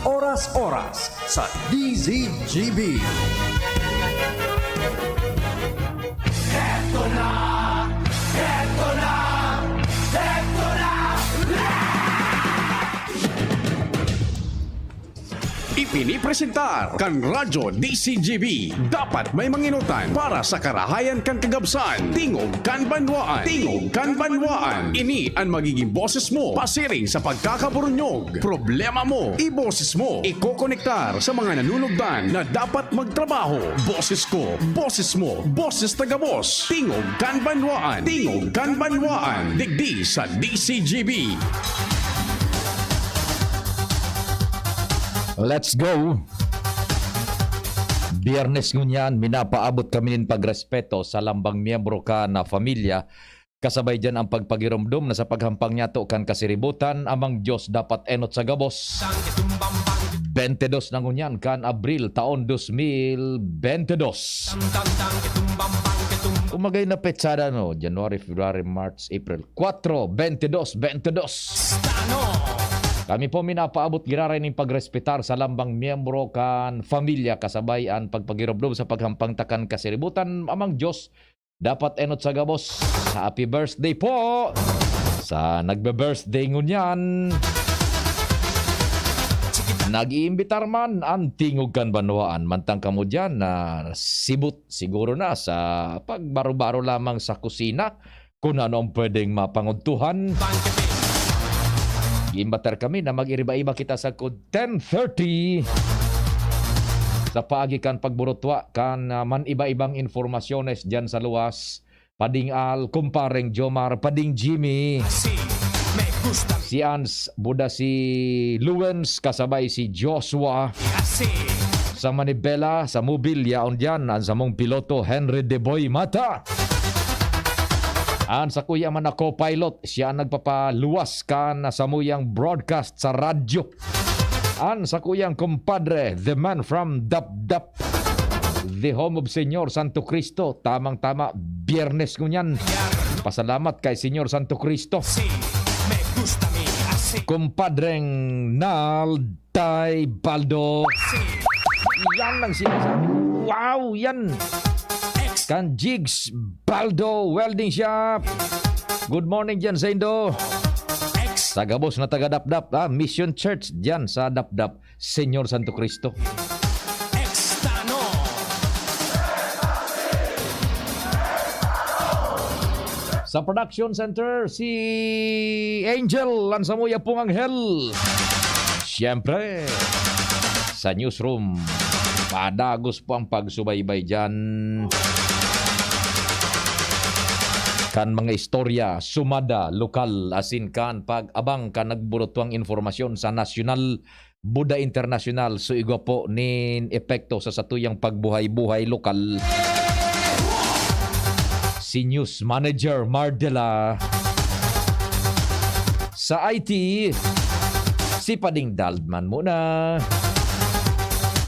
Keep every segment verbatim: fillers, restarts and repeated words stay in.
Oras-oras sa D Z G B. Eto na! Eto na! Eto na! Ipinipresentar kan Radyo D Z G B. Dapat may manginutan para sa karahayan kan kagabsan. Tingog kan banwaan. Tingog kan banwaan. Ini an magiging boses mo pasiring sa pagkakaburunyog. Problema mo, iboses mo. Ikokonektar sa mga nanunugdan na dapat magtrabaho. Boses ko, boses mo, boses ta gabos. Tingog kan banwaan. Tingog kan banwaan. Digdi sa D Z G B. Let's go! Biyernes ngunyan, minapaabot kami nin pagrespeto sa lambang miyembro kan pamilya, kasabay diyan ang pagpagiromdom na sa paghampang niyato kan kasiributan, Amang Diyos dapat enot sa gabos. Bente dos na ngunyan kan Abril, taon dos mil bente dos. Umagay na petsada, no? January, February, March, April. Kwatro, bente dos, bente dos. Kami po minapaabot giraray nin pagrespetar sa lambang miyembro kan pamilya, kasabay an pagpagiromdom sa paghampang ta kan kasiributan, Amang Diyos dapat enot sa gabos. Happy birthday po sa nagbe-birthday ngunyan. Nag-iimbitar man an Tingog kan Banwaan. Mantang kamo diyan na sibot siguro na sa pagbaro-baro lamang sa kusina kung ano ang pwedeng mapangudtuhan. Giimbatar kami na mag-iriba-iba kita sagkod ten thirty sa paagi kan pagburutwa kan, ah, man-iba-ibang informasyones diyan sa luwas. Pading Al, kumpareng Jomar, Pading Jimmy. Si Ans, Buda, si Luwens, kasabay si Joshua. Sa Manibela, sa mobil, yaon diyan an samong piloto, Henry De Boy Mata. An sakuya man na co-pilot, siya an nagpapaluwas kan samuyang broadcast sa radyo. An sakuyang kumpadre, the man from Dapdap, the home of Señor Santo Cristo. Tamang-tama, Biyernes ngunyan. Pasalamat kay Señor Santo Cristo. Kumpadreng Nal Tay Baldo. Yan ang sinasabi. Wow, yan. Kan Jigs Baldo Welding Shop. Good morning dyan sa Indo. Sa gabos na taga Dapdap, ah, Mission Church dyan sa Dapdap, Señor Santo Cristo. Sa production center, si Angel, an samuya pong anghel. Siyempre, sa newsroom, padagos po ang pagsubaybay dyan kan mga istorya, sumada, lokal, asin kan pag-abang kan nagburutwang impormasyon sa nasyonal, buda internasyonal, so igwa po nin epekto sa satuyang pagbuhay-buhay lokal. Si News Manager Mardela. Sa I T, si Pading Daldman muna.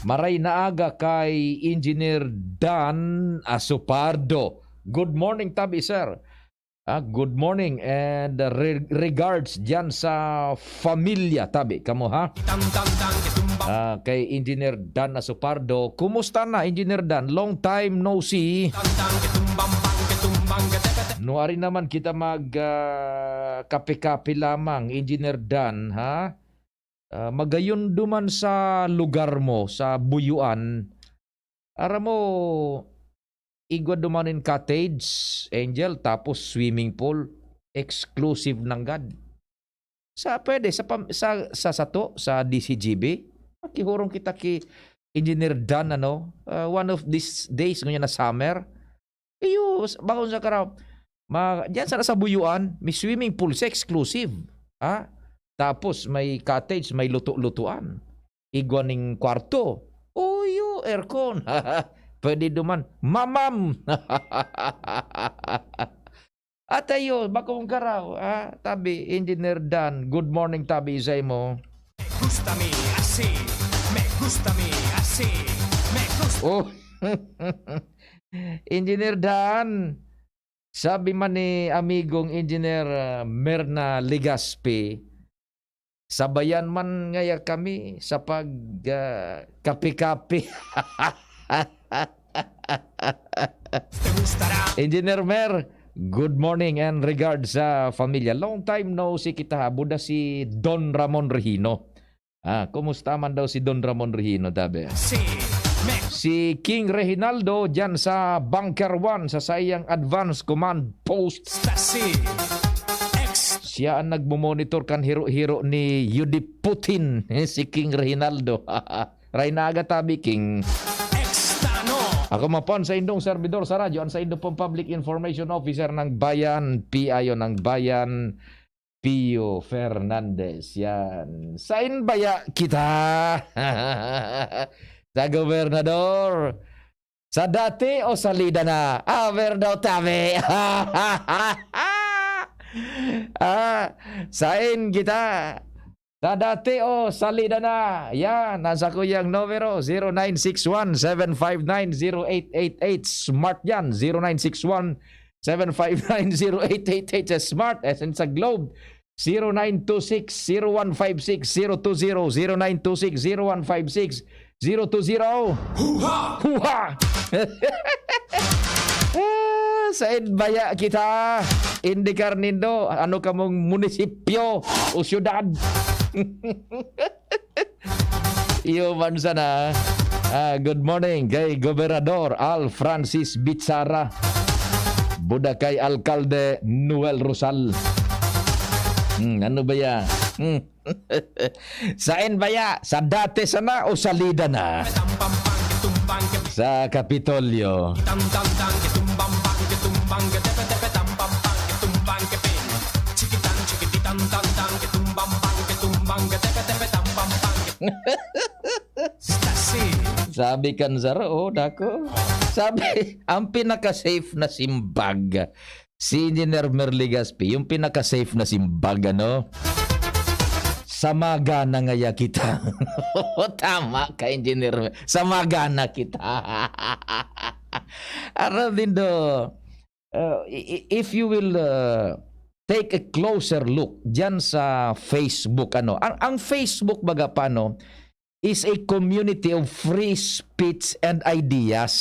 Maray na aga kay Engineer Dan Asupardo. Good morning, tabi, sir. Ah, good morning and, uh, re-, regards dyan sa familya, tabi kamo, ha? Ah, kay Engineer Dan Asupardo. Kumusta na, Engineer Dan? Long time no see. Nuari naman kita mag, ah, kape-kape lamang, Engineer Dan, ha? Ah, magayon duman sa lugar mo, sa Buyuan. Aram mo, igwa duman nin cottage, Angel, tapos swimming pool, exclusive nanggad. Sa, pwede, sa pam-, sa, sa sato, sa D C G B, makihurong kita ki Engineer Dan, ano, ah, one of these days, ngunyan na summer. Iyo, s-, bakong sa karaw, ma-, diyan sana sa Buyuan, may swimming pool, sa exclusive. Ha? Tapos may cottage, may luto-lutuan. Igwa ning kwarto. Uyo, aircon. Pwede duman. Mamam! At ayo, bakong karaw, ha? Tabi, Engineer Dan. Good morning, tabi, isay mo. Me gusta mi así. Me gusta mi así. Me gusta. Oh. Engineer Dan, sabi man ni amigong Engineer, ah, Merna Legaspi, Sabayan man ngaya kami sa pag, ah, kape-kape. Engineer Mer, good morning and regards sa familia. Long time no see kita ha. Buda si Don Ramon Regino. Ah, kumusta man daw si Don Ramon Regino, tabi? Si Max. Si King Reginaldo dyan sa Bunker One, sa saiyang Advanced Command Post. Stasi. X. Siya ang nagmomonitor kan hiro-hiro ni Yudi Putin, si King Reginaldo. Raynaga tabi, King. X Tano. Ako mapon sa indong servidor sa radyo, ang sa indo pong public information officer ng bayan, P I O ng bayan, Pio Fernandez. Yan. Sain baya kita? Sa gobernador? Sa dati o salida na? Aber daw tabi. Ah, sain kita? Sa dati o salida na? Yan, nasa kuyang numero, zero nine six one, seven five nine, zero eight eight eight. Smart yan, zero nine six one, seven five nine, zero eight eight eight. Sa Smart, S N sa Globe, zero nine two six, zero one five six, zero two zero, zero nine two six, zero one five six, zero two zero. Huha! Huha! Ah, sain baya kita? Indikar nindo, ano kamong munisipyo o syudad? Iyo man sana. Ah, good morning kay Gobernador Al Francis Bichara. Buda kay Alkalde Noel Rosal. Hmm, ano ba ya? Hmm. Sain baya? Sa dati sana o salida na? Sa Kapitolyo. Sabi kan saro, oh, dako. Sabi, ang pinaka-safe na simbag, si Engineer Merly Gaspi, yung pinaka-safe na simbag, ano? Sa magana ngaya kita. Tama ka, Engineer Mer-, sa magana kita. Aram din do, uh, i-, i-, if you will, uh, take a closer look dyan sa Facebook, ano, ang, ang Facebook baga pa, no, is a community of free speech and ideas.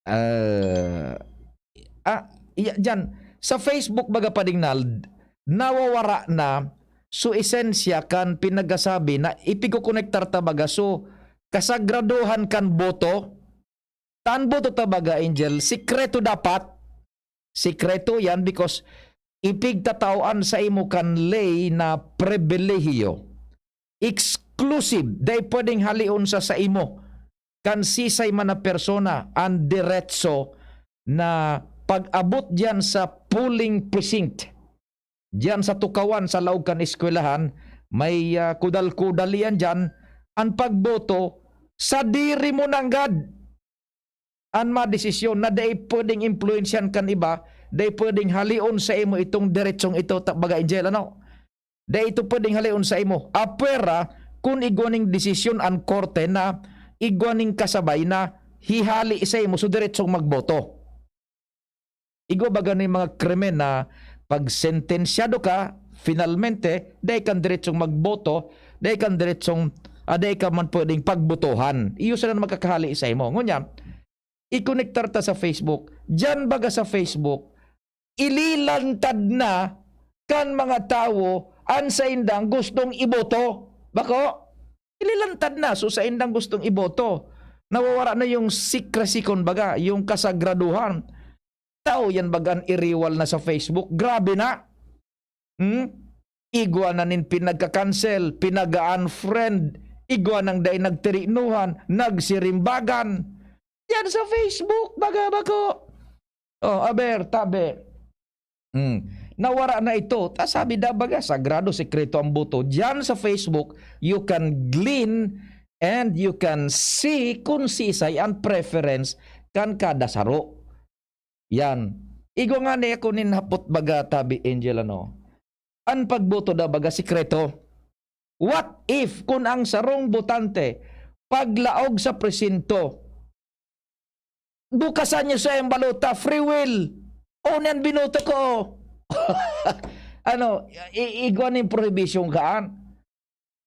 Ah, ah, iya, dyan, sa Facebook baga pa, Dingnald, nawawara na so esensya kan pinagasabi na ipigkokonektar ta baga so kasagradohan kan boto. Ta an boto ta baga, Angel, sikreto dapat. Sikreto yan because ipigtatao an saimo kan ley na pribilehiyo. Exclusive, dai pwedeng halion sa saimo kan sisay man na persona an deretso na pag-abot diyan sa polling precinct. Diyan sa tukawan, sa laog kan eskwelahan, may, ah, kudal-kudal iyan diyan. An pagboto, sadiri mo nanggad an madesisyon na dai pwedeng impluwensyahan kan iba, dai pwedeng halion saimo itong deretsong ito, ta-, baga, Angel, ano? Dai ito pwedeng halion saimo. Apwera kun igwa ning desisyon an korte na igwa ning kasabay na hihali saimo so deretsong magboto. Igwa baga ning mga krimen na pag sentensyado ka, finalmente, dai kan deretsong magboto, dai kan deretsong, ah, dai ka man pwedeng pagbotohan. Iyo sana an magkakahali saimo. Ngunyan, ikonektar ta sa Facebook. Diyan baga sa Facebook, ililantad na kan mga tawo an saindang gustong iboto. Bako? Ililantad na. So, saindang gustong iboto, nawawara na yung secrecy, kumbaga, yung kasagraduhan. Tao yan baga an iriwal na sa Facebook. Grabe na. Hmm? Igwa na nin pinagka-cancel, pinag-unfriend, igwa nang dai nagtirinuhan, nagsirimbagan. Yan sa Facebook, baga bako. Oh, aber, tabi. Hmm. Nawara na ito. Ta sabi da baga, sagrado, sekreto ang boto. Diyan sa Facebook, you can glean and you can see kung sisay ang preference kan kada saro. Yan. Igwa nga ni ako nin hapot baga, tabi, Angel, ano? An pagboto da baga sikreto. What if kun ang sarong botante paglaog sa presinto, bukasan niya sa iyang balota, free will, o niyan binoto ko? Ano, i-, igwa nin prohibition kaan.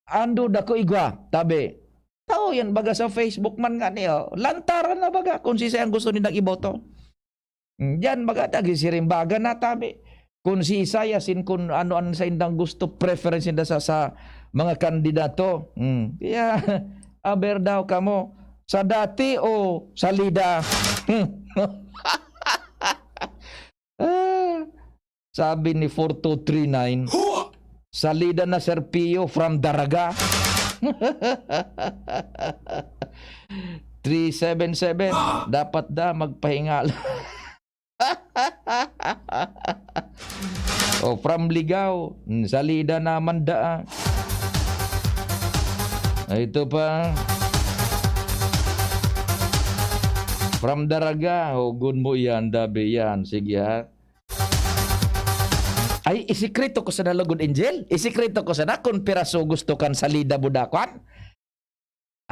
Ando dako igwa, tabi. Tao yan, baga sa Facebook man nga niyo. Lantaran na baga kung sisay ang gusto nindang iboto. Mm, diyan baga, tagisirimbagan na tabi. Kung sisay, asin kung ano ang saindang gusto, preference ninda sa, sa mga kandidato. Mm. Kaya, aber daw kamo, sa dati o salida? Ah, sabi ni four two three nine, "Salida na, Sir Pio, from Daraga." Three seven seven, dapat da magpahingal. O, from Ligao, mm, salida naman da, ah. Ay, ito pa. From Daraga, hugon mo yan, dabi yan. Sige, ha. Ay, isikreto ko sana, lugod, Angel. Isikreto ko sana kung piraso gusto kan salida, budakwan.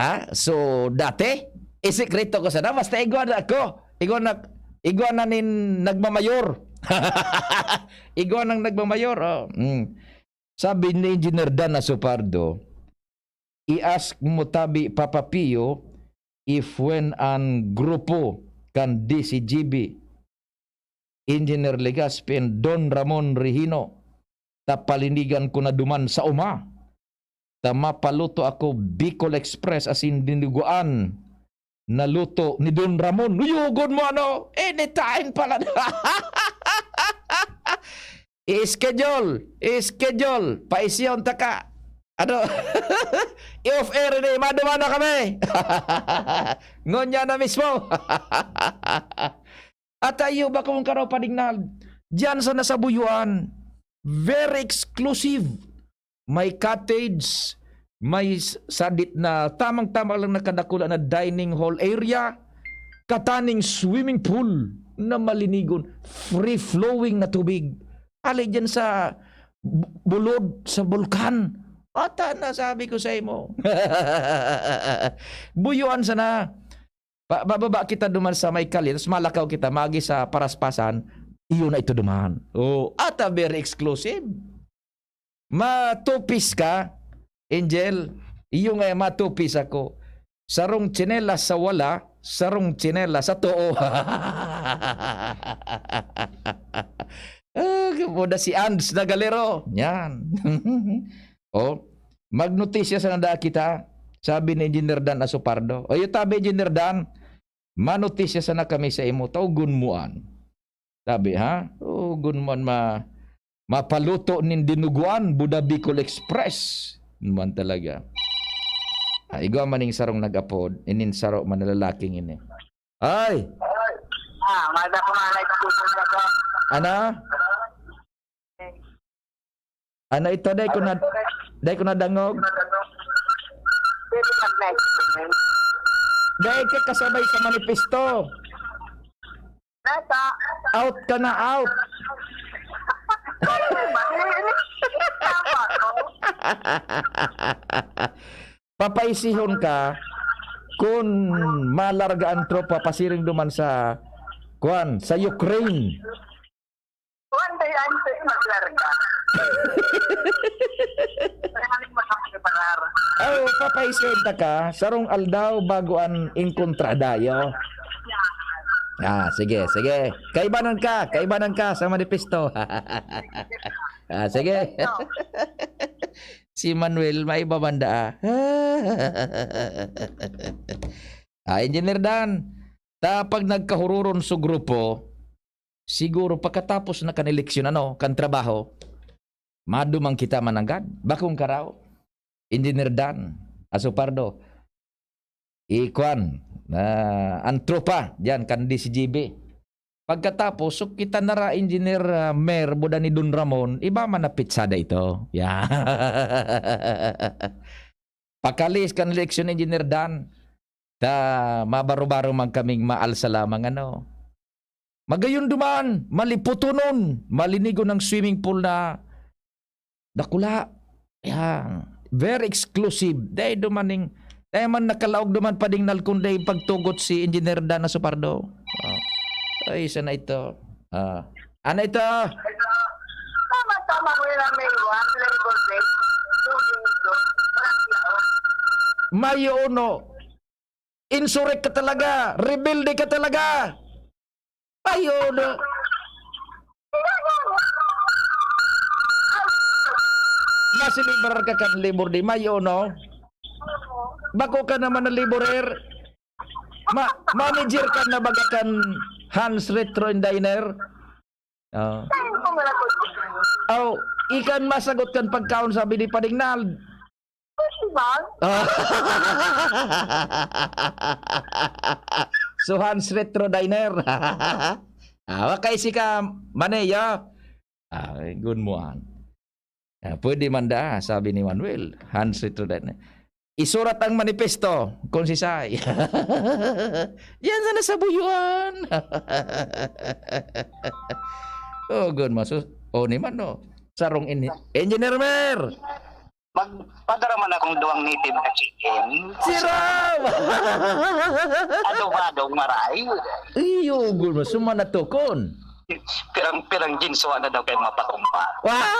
Ah, so, dati, isikreto ko sana. Basta igwa na ako. Igwa na, igwa na nin nagmamayor. Igwa nang nagmamayor, oh. Mm. Sabi ni Engineer Dan Asopardo, "I-ask mo tabi, Papa Pio, if when an grupo kan D C G B, Engineer Legaspi and Don Ramon Regino, ta palinigan ko na duman sa uma, ta mapaluto ako Bicol Express asin dinuguan na luto ni Don Ramon." Uyugon mo, ano? Anytime pala. I-schedule, i-schedule, paisyon ta ka. Ano? I-off air ini, maduman na kami. Ngunyan na mismo. At iyo ba kung karaw padignal? Diyan sa nasa Buyuan, very exclusive. May cottage, may s-, sadit na tamang-tama lang nakadakula na dining hall area, kataning swimming pool na malinigon, free-flowing na tubig. Ali diyan sa bu-, bulod sa bulkan. Ata na, sabi ko sa imo. Buyuan sana. Pa-, bababa kita duman sa may kalye, tas malakaw kita, magi sa paraspasan, iyo na ito duman. Oh, ata very exclusive. Matupis ka, Angel, iyo nga matupis ako. Sarong tsinelas sa wala, sarong tsinelas sa too. Ah, moda si Ands na galero. Yan. Oh, magnotisya sana da kita, sabi ni Engineer Dan Asopardo. O, iyo tabi, Engineer Dan, manotisya sana kami sa imo, ta ugon mo an. Sabi, ha? Ugon mo an ma-, mapaluto nin dinuguan, Buda Bicol Express. Naman talaga. Ah, igwa man ning sarong nag-apod, inin saro man na lalaking ini. Ay! Ah, mada ko nga nagkukuha na ka. Ana? Ano ito? Dai ko na, dai ko nadangog. Pwede mag-next. Dai ka kasabay sa manifesto. Nasa? Out ka na, out. Tama ko. Papaisihon ka kun malarga an tropa pasiring duman sa, kuan, sa Ukraine. One day, I'm safe maglarga. Maraming makakaparar. Oh, papaisihon ta ka, sarong aldaw bago an inkontradayo. Ah, sige, sige. Kaibanan ka, kaibanan ka sa manifesto. Ah, sige. Si Manuel, may iba man daa. Ah, Engineer Dan, ta pag nagkahururon sa grupo, siguro pagkatapos na kan eleksyon, ano, kan trabaho, maduman kita mananggad. Bakong karaw, Engineer Dan Asopardo, ikwan, ah, ang tropa diyan kan D C G B. Pagkatapos, so kita na ra, Engineer, ah, Mer, buda ni Don Ramon, iba man na pitsada ito. Yeah. Pakalis kan eleksyon, Engineer Dan, ta mabaro-baro man kaming maalsa lamang, ano. Magayon duman, maliputonon, malinigon ang swimming pool na dakula. Yan. Very exclusive. Dai duman ning, dai man nakalaog duman padingnal kun dai pagtugot si Engineer Dan Asopardo. Oh. Ay, isa na ito. Ah. Ano ito? Tama, tama, Mayo uno. Insurek ka talaga. Rebelde ka talaga. Mayo uno. Masilibrar ka kan Labor Day. Mayo uno. Bako ka naman na laborer. Ma-, manager ka na baga kan Hans Retro and Diner? Ah. Aw, ikan masagot kan pagkaon, sabi ni Pading Nald. Pwede ba? Ah. So, Hans Retro Diner. Ah, wakaisi ka, Maneo. Ah, good mo an. Ah, pwede man da, sabi ni Manuel. Hans Retro Diner. Isurat ang manifesto, kung sisay. Yan sana sa buyuan. Oh, good mo. Sus-, oh, ni man, no. Sarong in-, Engineer Mer! Magpadara man akong duwang native na chicken. Si Ram! Adobadong maray. Iyo, good mo. Suma na tukon. Pirang-pirang ginsuwa na daw kayo mapatumba. Wow!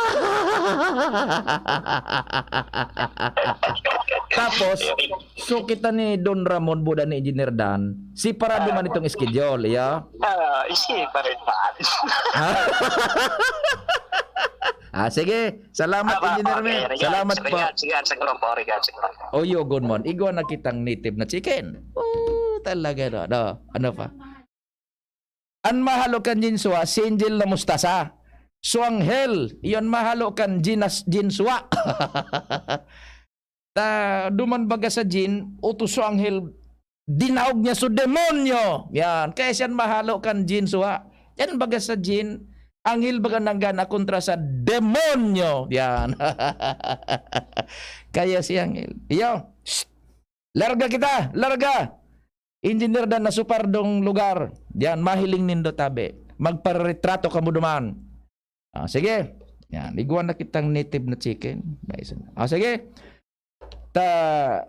Tapos, so kita ni Don Ramon, buda ni Engineer Dan, separado man itong schedule, iya? Ah, isi pa rin man. Ah, sige. Salamat, Aba, Engineer okay, Mer. Regards, Salamat po. Regards, regards sa grupo, regards sa grupo. Oyo, good morning. Igwa na kitang native na chicken. Oh, talaga, no? No? Ano pa? An mahalo kan jinswa, sinjil na mustasa. Suanghel, iyon mahalo kan jinas-, jinswa. Ta, duman baga sa jin, utos so anghel, dinaog niya so demonyo. Yan. Kaya siyan mahalo kan jinswa. Yan baga sa jin, anghel baga nanggana kontra sa demonyo. Yan. Kaya si anghel. Iyo. Shh! Larga kita! Larga! Engineer Dan, nasa pardong lugar. Yan, mahiling nindo tabi. Magparetrato kamo duman. Ah, sige. Yan, igwa na kitang native na chicken. Nice. Ah, sige. Ta,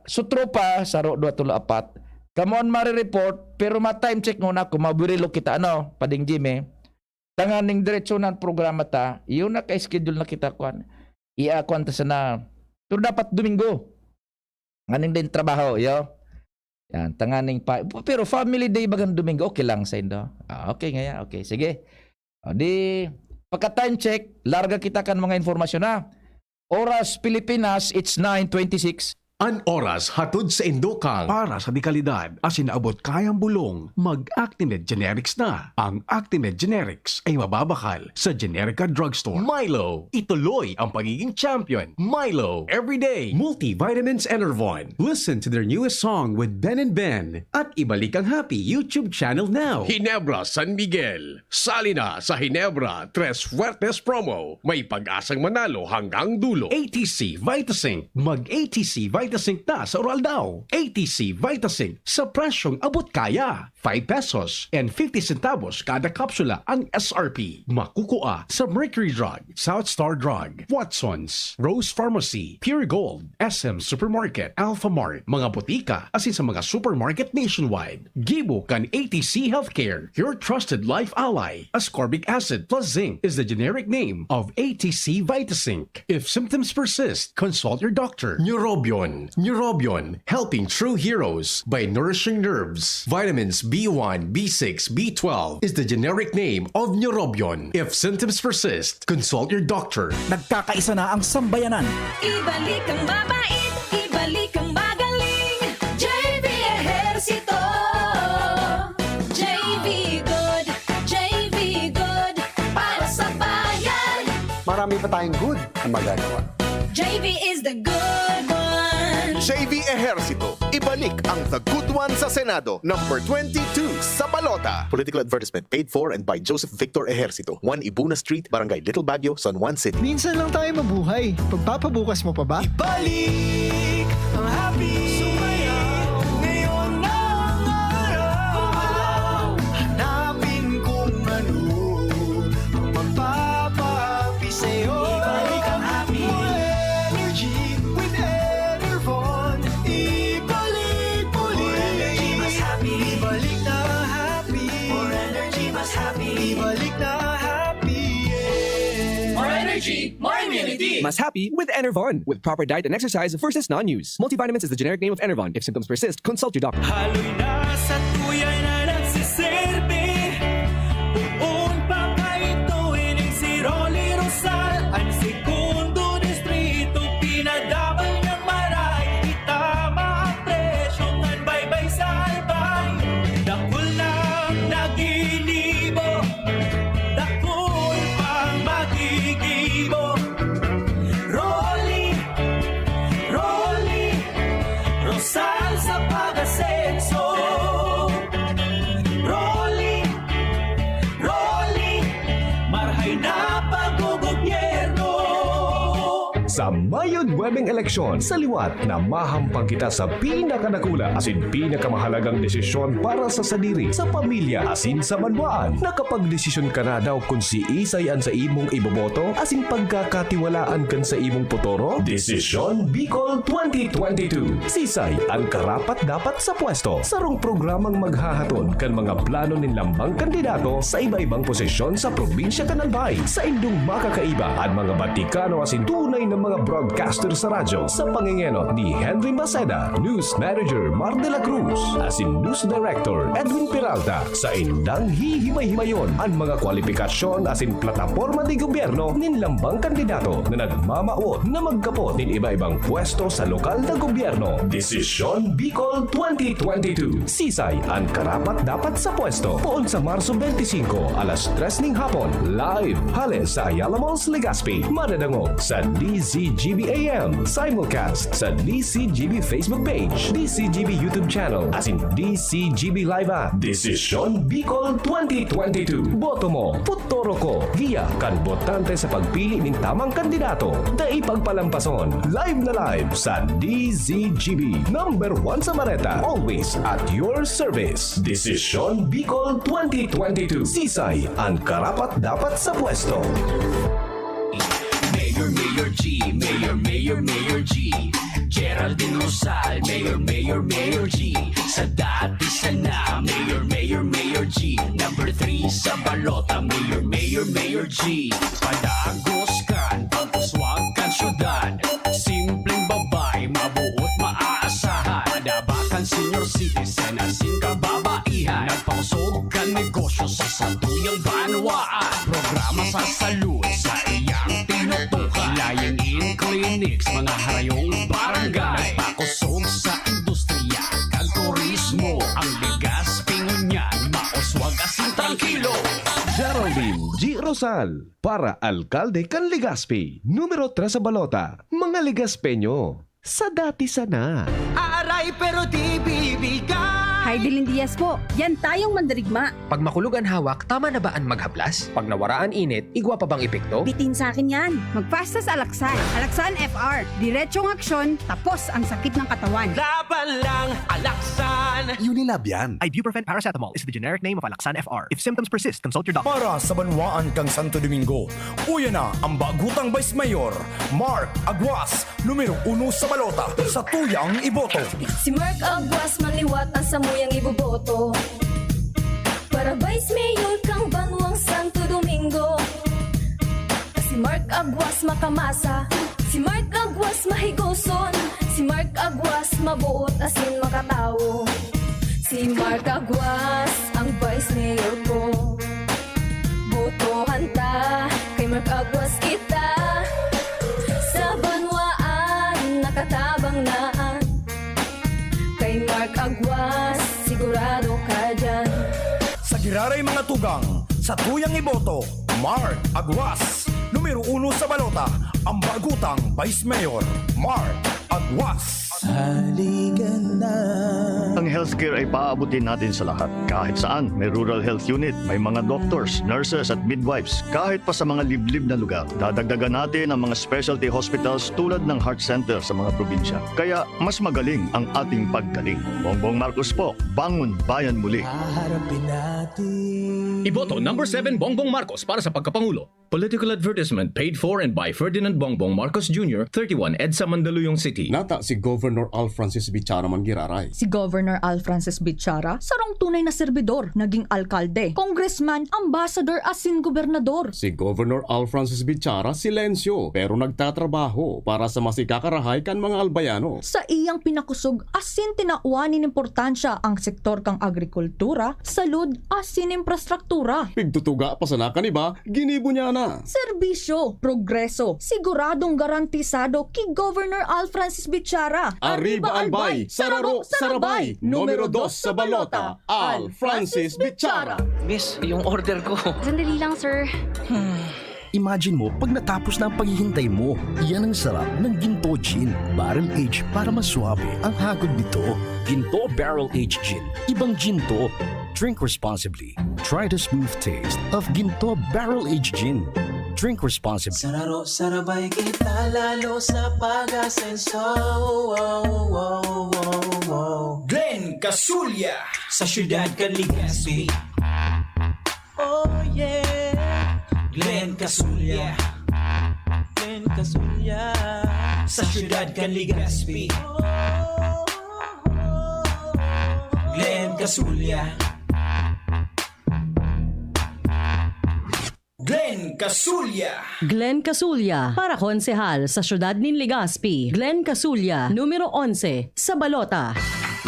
so tropa, saro, dua, tulo, apat. Kamo an mare-report, pero ma-time check nguna ako, mabirilo kita, ano, Pading Jimmy. Tanganing diretso na ang programa ta, iyo na ka-schedule na kita, kwan. Iya, kwan ta sana. Pero dapat Domingo. Nganing din trabaho, iyo. Yan, tanganing pa, pero family day bagang Domingo, okay lang sa indo. Ah, okay nga yan, okay. Sige. O di, pagka time check, larga kita kan mga informasyon na. Oras Pilipinas, it's nine twenty-six. An oras hatod sa indo kan para sa dekalidad asin abot kayang bulong, mag-Actimed Generics na. Ang Actimed Generics ay mababakal sa Generica Drugstore. Milo, ituloy ang pagiging champion. Milo, everyday multivitamins Enervon. Listen to their newest song with Ben and Ben at Ibalik ang Happy YouTube channel now. Hinebra San Miguel. Sali na sa Hinebra Tres Fuertes Promo. May pag-asang manalo hanggang dulo. A T C Vitasync. Mag-A T C Vitasync na sa oral daw. A T C Vitasync sa presyong abot kaya. Five pesos and fifty centavos kada kapsula ang S R P. Makukua sa Mercury Drug, South Star Drug, Watsons, Rose Pharmacy, Pure Gold, S M Supermarket, Alpha Mart, mga botika, asin sa mga supermarket nationwide. Gibo kan A T C Healthcare, your trusted life ally. Ascorbic acid plus zinc is the generic name of A T C Vitasync. If symptoms persist, consult your doctor. Neurobion. Neurobion, helping true heroes by nourishing nerves. Vitamins B one, B six, B twelve is the generic name of Neurobion. If symptoms persist, consult your doctor. Nagkakaisa na ang sambayanan. Ibalik ang mabait, ibalik ang magaling. J V Ejercito. J V good, J V good. Para sa bayan. Marami pa tayong good na magagawa. J V is the good one. J V Ejercito, ibalik ang The Good One sa Senado, number twenty-two sa balota. Political advertisement paid for and by Joseph Victor Ejercito, one Ibuna Street, Barangay Little Baguio, San Juan City. Minsan lang tayo mabuhay. Pagpapabukas mo pa ba? Ibalik ang happy. Sumayaw. Ngayon na ang araw. Hanapin kung ano ang magpapahappy sa'yo. Ibalik ang happy. More energy with Enervon. Ibalik muli. More energy, mas happy. Ibalik na happy. More energy, mas happy, yeah. More energy, more immune. Mas happy with Enervon. With proper diet and exercise versus non-use. Multivitamins is the generic name of Enervon. If symptoms persist, consult your doctor. Haloy na sa tuya na nagsiserbi. Poon pa kaidto, ining si Rolly Rosal, an segundo distrito, pinadabal niyang maray, itama ang presyo, kan baybay sa albay. Dakul nang naginibo, dakul pang magigibo. Rolly, Rolly, Rosal sa pag-asenso. Rolly, Rolly, marhay na pag-gobyerno. Sa Mayo nuwebeng eleksyon, sa liwat na mahampang kita sa pinakadakula asin pinakamahalagang desisyon para sa sadiri, sa pamilya, asin sa banwaan. Nakapagdesisyon ka na daw kun siisay an sa imong iboboto asin pagkakatiwalaan kan sa imong putoro? Desisyon Bicol twenty twenty-two. Sisay an karapat-dapat sa pwesto? Sarong programang maghahatod kan mga plano nin lambang kandidato sa iba-ibang posisyon sa probinsya kan Albay. Saindong makakaiba an mga batikano asin tunay na mga broadcaster sa radyo sa pangengenot ni Henry Maceda, News Manager Mar de la Cruz, asin News Director Edwin Peralta. Saindang hihimay-himayon an mga kwalipikasyon asin plataporma de gobyerno nin lambang kandidato na nagmamawot na magkapot nin iba-ibang pwesto sa lokal na gobyerno. Desisyon Bicol twenty twenty-two. Sisay an karapat-dapat sa pwesto? Poon sa Marso twenty-five, alas tres ning hapon, live hale sa Ayala Malls, Legazpi. Madadangog sa D Z G B A M, simulcast sa D Z G B Facebook page, D Z G B YouTube channel, asin D Z G B Live app. Desisyon Bicol twenty twenty-two. Boto mo, putoro ko. Giya kan botante sa pagpili nin tamang kandidato. Dai pagpalampason. Live na live sa D Z G B. Number one sa Bareta. Always at your service. Desisyon Bicol twenty twenty-two. Sisay an karapat-dapat sa pwesto. Mayor, Mayor G, Mayor, Mayor, Mayor G. Geraldine Rosal, Mayor, Mayor, Mayor G. Sa dati sana, Mayor, Mayor, Mayor G. Number three sa balota, Mayor, Mayor, Mayor G. Padagos kan pag-uswag kan syudad. Simpleng babae, mabuot, maaasahan. Padaba kan senior citizen, asin kababaihan. Nagpakusog kan negosyo sa satuyang banwaan. Programa sa salud sa iyang tinutukan. Lying-in clinics, mga harayong barangay. Nagpakusog sa industriya kan turismo. Ang Legazpi ngunyan, mauswag asin trangkilo. Geraldine G. Rosal, para alkalde kan Legazpi, numero tres sa balota. Mga Legazpeño, sa dati sana. Aaray pero di bibigay. Hi, Dilin Diaz po. Yan tayong mandirigma. Pag makulog an hawak, tama na ba an maghaplas? Pag nawara an init, igwa pa bang epekto? Bitin sa akin yan. Magpasta sa Alaksan. Alaksan F R. Diretsong aksyon, tapos ang sakit ng katawan. Laban lang, Alaksan. Unilab yan. Ibuprofen paracetamol is the generic name of Alaxan F R. If symptoms persist, consult your doctor. Para sa banwaan kan Santo Domingo, uya na ang bagutang Vice Mayor, Mark Aguas, numero uno sa balota, sa tuyang iboto. Si Mark Aguas man liwat ang samuyang iboboto. Para Vice Mayor kang banwang Santo Domingo. Si Mark Aguas makamasa, si Mark Aguas mahigoson, si Mark Aguas mabuot asin makatawo. Si Mark Aguas ang Vice Mayor ko. Botohan ta, kay Mark Aguas kita. Sa banwaan, nakatabang na. Kay Mark Aguas, sigurado ka dyan. Sa giraray mga tugang, sa tuyang iboto, Mark Aguas. Numero uno sa balota, ang bagutang Vice Mayor, Mark Aguas. Ang healthcare ay paabutin natin sa lahat. Kahit saan, may rural health unit, may mga doctors, nurses at midwives. Kahit pa sa mga liblib na lugar, dadagdagan natin ang mga specialty hospitals tulad ng heart center sa mga probinsya. Kaya mas magaling ang ating paggaling. Bongbong Marcos po, bangon bayan muli. Haharapin natin. Iboto number seven Bongbong Marcos para sa pagkapangulo. Political advertisement paid for and by Ferdinand Bongbong Marcos Junior, thirty-one EDSA, Mandaluyong City. Nata si Governor Al Francis Bichara man giraray. Si Governor Al Francis Bichara, sarong tunay na serbidor, naging alkalde, congressman, ambassador asin gobernador. Si Governor Al Francis Bichara, silensyo, pero nagtatrabaho para sa mas ikakarahay kan mga Albayano. Sa iyang pinakusog asin tinawan nin importansya ang sektor kan agrikultura, salud asin infrastruktura. Pigtutuga pa sana kan iba, ginibo niya na. Serbisyo, progreso, siguradong garantisado ki Governor Al Francis Bichara. Arriba, Albay! Sararo, sarabay! Numero dos sa balota, Al Francis Bichara! Miss, yung order ko. Sandali lang, sir. Imagine mo, pag natapos na ang paghihintay mo, yan ang sarap ng Ginto Gin. Barrel aged para mas suabe ang hagod nito. Ginto Barrel Aged Gin. Ibang Ginto. Drink responsibly. Try the smooth taste of Ginto Barrel Aged Gin. Drink responsibly. Sararo, sarabay kita lalo sa pag-asenso. Wow, wow, wow, wow. Glenn Casulya sa siyudad kan Legazpi. Oh yeah. Glenn Casulya. Glenn Casulya. Sa siyudad kan Legazpi. Glenn Casulya. Glenn Casulya. Glenn Casulya, para konsehal sa siyudad nin Legazpi. Glenn Casulya, numero onse, sa balota.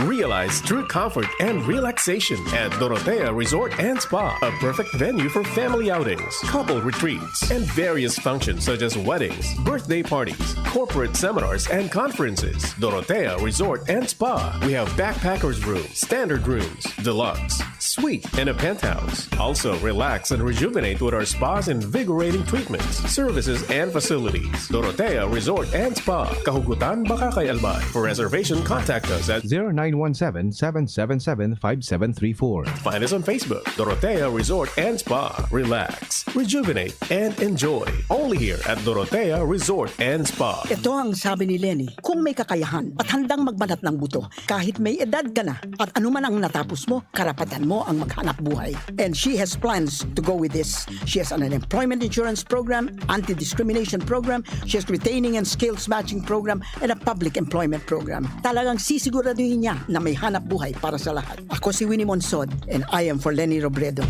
Realize true comfort and relaxation at Dorotea Resort and Spa, a perfect venue for family outings, couple retreats, and various functions such as weddings, birthday parties, corporate seminars, and conferences. Dorotea Resort and Spa. We have backpackers room, standard rooms, deluxe, suite, and a penthouse. Also, relax and rejuvenate with our spa's invigorating treatments, services, and facilities. Dorotea Resort and Spa, Kahugutan, Bacacay, Albay. For reservation, contact us at zero nine one seven, seven seven seven, five seven three four. Find us on Facebook, Dorotea Resort and Spa. Relax, rejuvenate, and enjoy. Only here at Dorotea Resort and Spa. Ito ang sabi ni Lenny, kung may kakayahan at handang magbanat ng buto, kahit may edad ka na at anuman ang natapos mo, karapatan mo ang maghanap buhay. And she has plans to go with this. She has an unemployment insurance program, anti-discrimination program, she has retaining and skills matching program, and a public employment program. Talagang sisiguraduhin niya na may hanap buhay para sa lahat. Ako si Winnie Monsod, and I am for Lenny Robredo.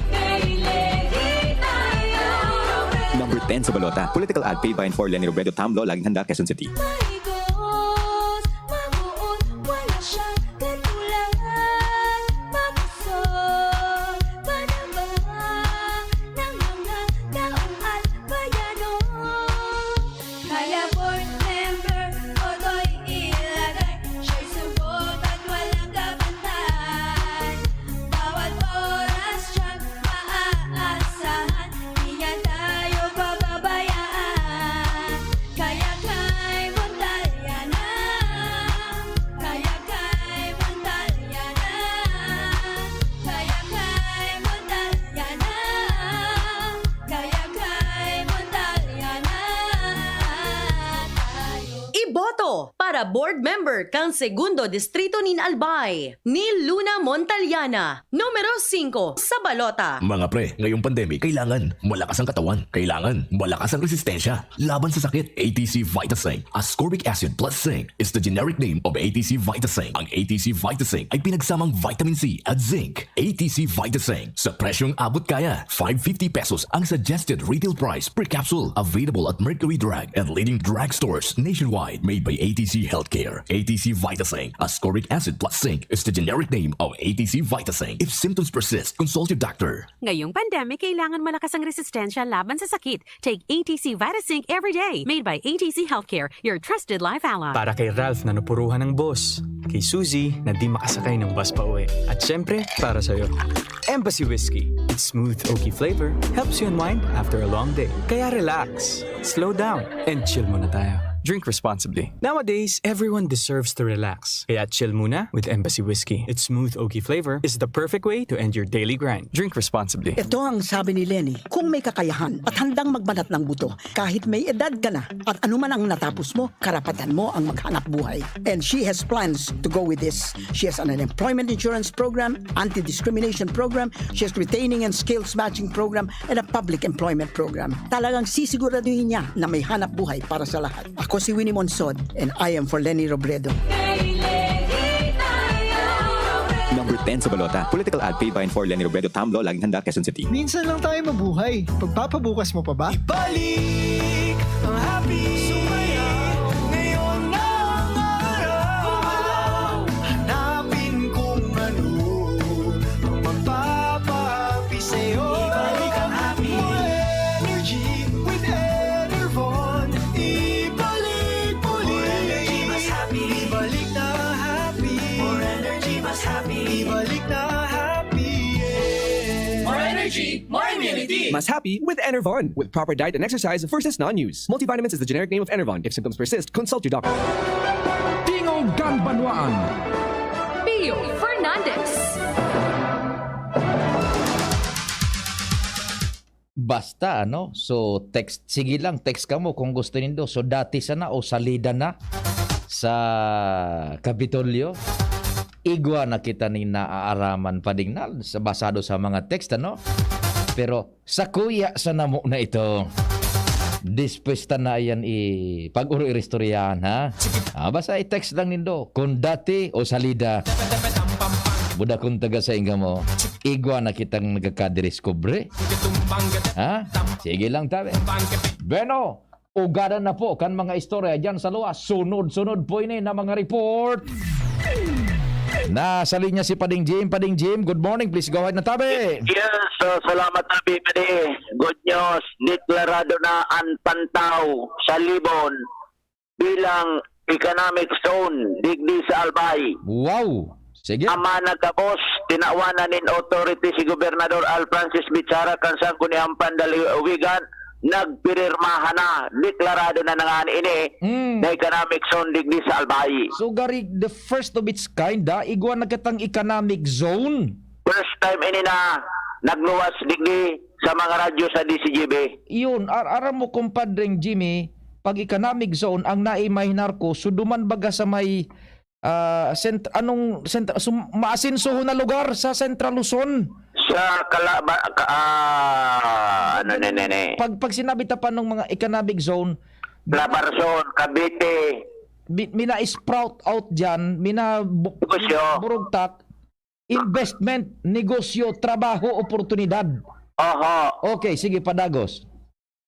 Number ten sa balota. Political ad paid by and for Lenny Robredo, Tamlo, Laging Handa, Quezon City. Kaya board member, Otoy ilagay. Siya'y sumbong at walang kabantay. Bawat oras siyang maaasahan. Di niya tayo pababayaan. Kaya kay Montalyana. Kaya kay Montalyana. Kaya kay Montalyana. Kaya kay Montalyana. Iboto para board member kan Segundo Distrito nin Albay, ni Luna Montalyana, numero singko sa balota. Mga pre, ngayong pandemic, kailangan malakas ang katawan. Kailangan malakas ang resistensya laban sa sakit. A T C Vitasync Ascorbic Acid Plus Zinc is the generic name of A T C Vitasync. Ang A T C Vitasync ay pinagsamang vitamin C at zinc. A T C Vitasync, sa presyong abot kaya. Five fifty pesos ang suggested retail price per capsule. Available at Mercury Drug and leading drugstores nationwide. Made by A T C Healthcare. A T C Vitasync Ascorbic Acid Plus Zinc is the generic name of A T C Vitasync. If symptoms persist, consult your doctor. Ngayong pandemic, kailangan malakas ang resistensya laban sa sakit. Take A T C Vitasync every day. Made by A T C Healthcare, your trusted life ally. Para kay Ralph na napuruhan ng boss. Kay Suzy na di makasakay ng bus pa uwi. At syempre, para sa'yo. Embassy Whiskey. Its smooth, oaky flavor helps you unwind after a long day. Kaya relax, slow down, and chill muna tayo. Drink responsibly. Nowadays, everyone deserves to relax. Kaya chill muna with Embassy Whiskey. Its smooth oaky flavor is the perfect way to end your daily grind. Drink responsibly. Ito ang sabi ni Leni, "Kung may kakayahan at handang magbanat ng buto, kahit may edad ka na at anuman ang natapos mo, karapatan mo ang maghanap buhay." And she has plans to go with this. She has an employment insurance program, anti-discrimination program, she has retaining and skills matching program, and a public employment program. Talagang sisiguraduhin niya na may hanap buhay para sa lahat. Ako si Winnie Monsod, and I am for Leni Robredo. Number ten sa balota. Political ad paid by and for Leni Robredo, Tamlo, Laging Handa, Quezon City. Minsan lang tayo mabuhay. Pagpapabukas mo pa ba? Ibalik ang happy. Sumayaw. Ngayon na ang araw. Hanapin kung ano ang magpapahappy sa'yo. Ibalik ang happy. More energy with Enervon. Ibalik muli. More energy, mas happy. Ibalik na happy. More energy, mas happy. Yeah. More energy, more immunity. Mas happy with Enervon. With proper diet and exercise versus non-use. Multivitamins is the generic name of Enervon. If symptoms persist, consult your doctor. Tingog kan Banwaan. Pio Fernandez. Basta, ano? So, text, sige lang, text kamo kung gusto nindo. So, dati sana o salida na sa Kapitolyo, igwa na kita nin naaaraman pa ding na, sa, basado sa mga text, ano? Pero, sa kuya sa namo na ito, dispuesta na yan i-, pag-uro-iristoryahan, ha? Ah, basta i-text lang nindo kung dati o salida. Buda kung taga sa inga mo, igwa na kitang nagkakadiskubre. Ha? Sige lang, tabi. Bueno, ugadan na po kan mga istorya dyan sa luwas. Sunod-sunod po ini na mga report. Nasa linya si Pading Jim. Pading Jim, good morning. Please go ahead na, tabi. Yes, so salamat, tabi, padi. Good news, deklarado na ang Pantaw sa Libon bilang economic zone digdi sa Albay. Wow! Sige. Ama na gabos, tinawanan nin authority si Gobernador Alfrancis Bichara kan Sangguniang Pandalawigan, nagpirirmahan na, deklarado na na ngani ini Mm. na economic zone digdi sa Albay. So, gari, the first of its kind, ha? Igwa na kitang economic zone. First time ini na nagluwas digdi sa mga radyo sa D C G B. Yun, ar- aram mo, kumpadreng Jimmy, pag economic zone, ang naimahinar ko, so duman baga sa may, ah, sent- anong, sent- sum- maasensohon na lugar sa Central Luzon. Sa Kalaba, ka, ah, ano, ne, ne, ne. Pag, pag sinabi ta pa ng mga economic zone, Labarzon, Cavite, bi- mina-sprout out dyan, mina bu- Negosyo. burugtak, investment, negosyo, trabaho, oportunidad. Oho. Okay, sige, padagos.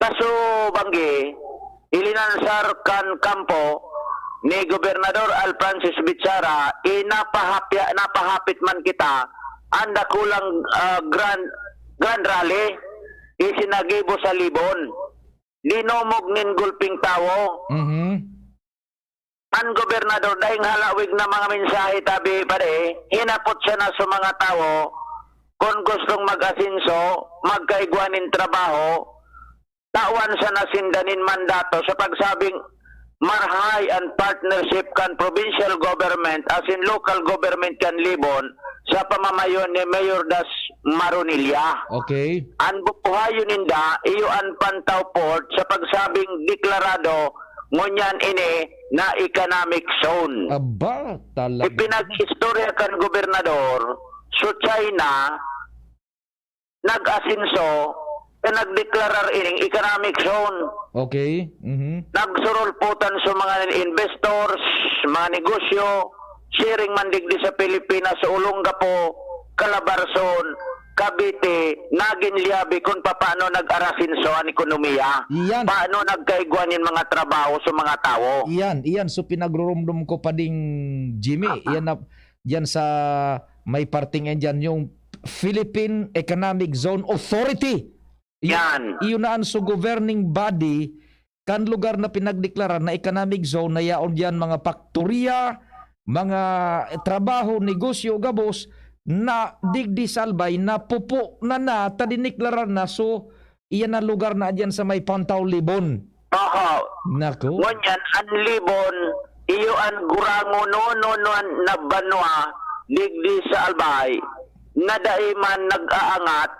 Kaso, Banggi, ilinansar kan kampo ni Gobernador Alfrancis Bichara, inapahapya, napahapit man kita, ang dakulang ah, grand, grand rally, isinagibo sa Libon. Dinumog nin gulping tawo. Mhm. An gobernador, daing halawig na mga mensahe tabi, pare, hinapot siya na sa mga tawo kung gustong mag-asenso, magkaigwa nin trabaho, tawan sana sinda nin mandato sa pagsabing marhay an partnership kan provincial government asin local government kan Libon sa pamamayo ni Mayor Das Maronilla. Okay. An bubuhayon ninda, iyo an Pantaw Port sa pagsabing deklarado ngunyan ini na economic zone. Aba, talaga. Ipinag-istorya kan gobernador, so China, nag-asenso, e nagdeklarar ining economic zone. Okay. Mhm. Nagsurulputan sa mga investors, mga negosyo, siring man digdi sa Pilipinas, sa Olongapo, Calabarzon, Cavite, nagin liyabi kung paano nag-arasenso ang ekonomiya. Yan. Paano nagkaigwa nin mga trabaho sa mga tawo. Iyan, iyan. So, pinagrurumdom ko pa ding Jimmy. Iyan na, yan sa may parting yan dyan, yung Philippine Economic Zone Authority. Yan. Iyon na ang so governing body kan lugar na pinagdeklarar na economic zone na yaon diyan mga paktorya, mga trabaho, negosyo, gabos na digdi sa Albay na pupo na na ta diniklara na. So, iyan na lugar na diyan sa may Pantaw Libon. Oho. Naku. Ngunyan, an Libon, iyo an gurangon no, no, no, na banwa digdi sa Albay, na dai man nag-aangat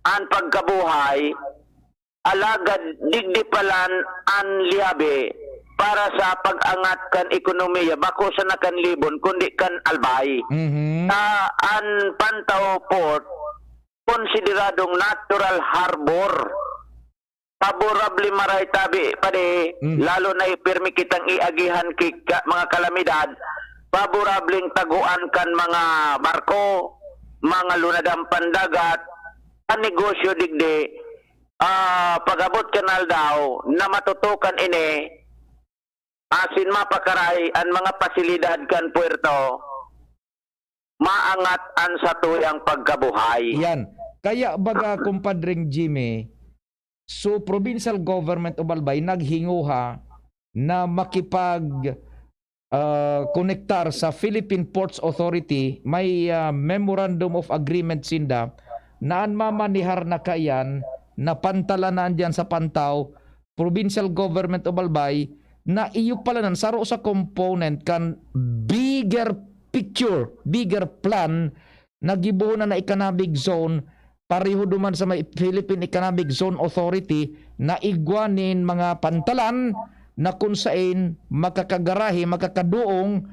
an pagkabuhay, alagad digdi palan an liyabe para sa pag-angat kan ekonomiya, bako sana kan Libon, kundi kan Albay. Mhm. Sa an Pantaw Port, konsideradong natural harbor. Favorable maray tabi, padi, Mm. lalo na pirmi kitang iagihan ki ka-, mga kalamidad, favorable ang taguan kan mga barko, mga lunadang pandagat, an negosyo digdi, ah, pag-abot kan aldaw na matutukan ini, asin mapakaray an mga pasilidad kan puerto, maangat an satuyang pagkabuhay. Yan. Kaya baga, Kumpadring Jimmy, so, provincial government of Albay naghinguha na makipag, ah, konektar sa Philippine Ports Authority. May, ah, memorandum of agreement sinda na an mamanihar na kaiyan na pantalan na andiyan sa Pantaw, provincial government of Albay, na iyo pala nan saro sa component kan bigger picture, bigger plan na gibohon na na economic zone, pareho duman sa may Philippine Economic Zone Authority na igwa nin mga pantalan na kun saen makakagarahe, makakaduong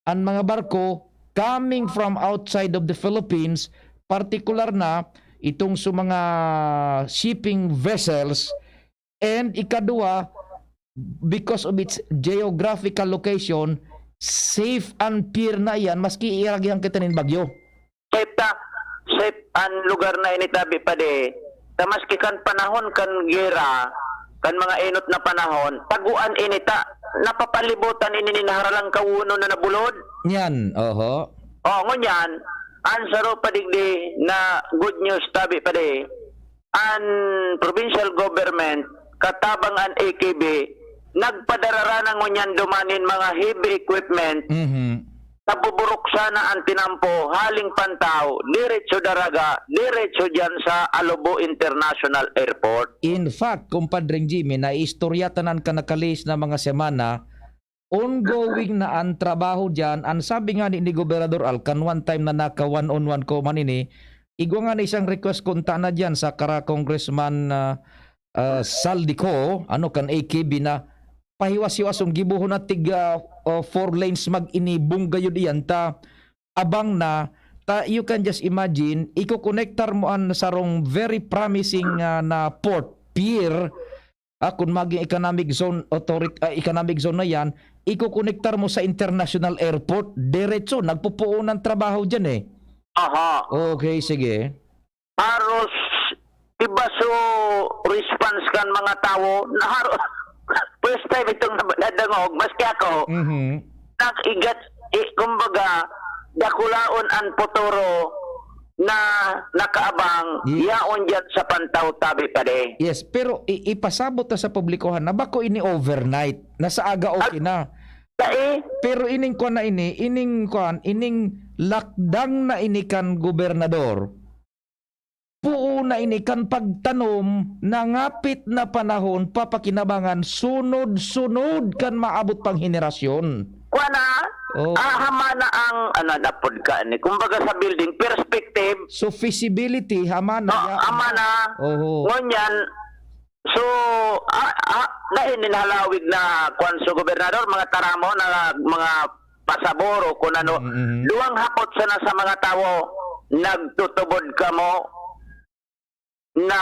an mga barko coming from outside of the Philippines, partikular na itong sa mga shipping vessels, and ikaduwa, because of its geographical location, safe an pier na iyan maski iaragihan kita nin bagyo. Safe ta, safe an lugar na ini, tabi pa di. Ta maski kan panahon kan gera, kan mga enot na panahon, taguan ini ta, napapalibutan ini nin haralangkawon na nabulod. Yan, oho. O, ngunyan, an saro pa digdi na good news, tabi pa di, an provincial government, katabang an A K B, nagpadara na ngunyan duman nin mga heavy equipment, Mhm. nabuburok sana an tinampo, haling Pantaw, diretso Daraga, diretso diyan sa Alobo International Airport. In fact, Kumpadring Jimmy, naiistorya ta na an kan nakalihis na mga semana, ongoing na an trabaho diyan. An sabi ngani ni Gobernador Al, kan one time na naka-one on one ko man ini, igwa ngani siyang request kunta na diyan sa kara Congressman, ah, ah, Zaldy Co, ano, kan A K B na pahiwas-hiwason, gibohon na tig, ah, ah, four lanes mag-ini, bunggayon iyan ta abang na, ta, you can just imagine, ikokonektar mo an sarong very promising, ah, na port, pier, ah, kun maging economic zone authority, ah, economic zone na yan, ikokonektar mo sa international airport, diretso, nagpupuon ang trabaho dyan eh. Aha. Okay, sige. Haros iba so response kan mga tawo, na haro-, first time itong nab-, nadangog, maski ako, Mhm. nag-igat, i-, kumbaga, dakulaon an futuro na nakaabang, Ye- yaon diyan sa Pantaw, tabi pa di. Yes, pero i-, ipasabot ta sa publikohan na bako ini overnight, na sa aga okay At na. Dai. Pero ining kwan na ini, ining kwan, ining lakdang na ini kan gobernador, puo na ini kan pagtanom na ngapit na panahon papakinabangan sunod-sunod kan maabot pang henerasyon. Kwan na, Oo. ah, hama na ang, ano, napod ka ni, kumbaga sa building, perspective. So, feasibility, hama na, Oh, ya-, hama na. Oho. Ngunyan, so, ah, ah, dahil nin halawig na, kwan, so, gobernador, mga taramo na mga pasaboro, kung ano, Mm, mm. duwang hapot sana sa mga tawo, nagtutubod kamo, na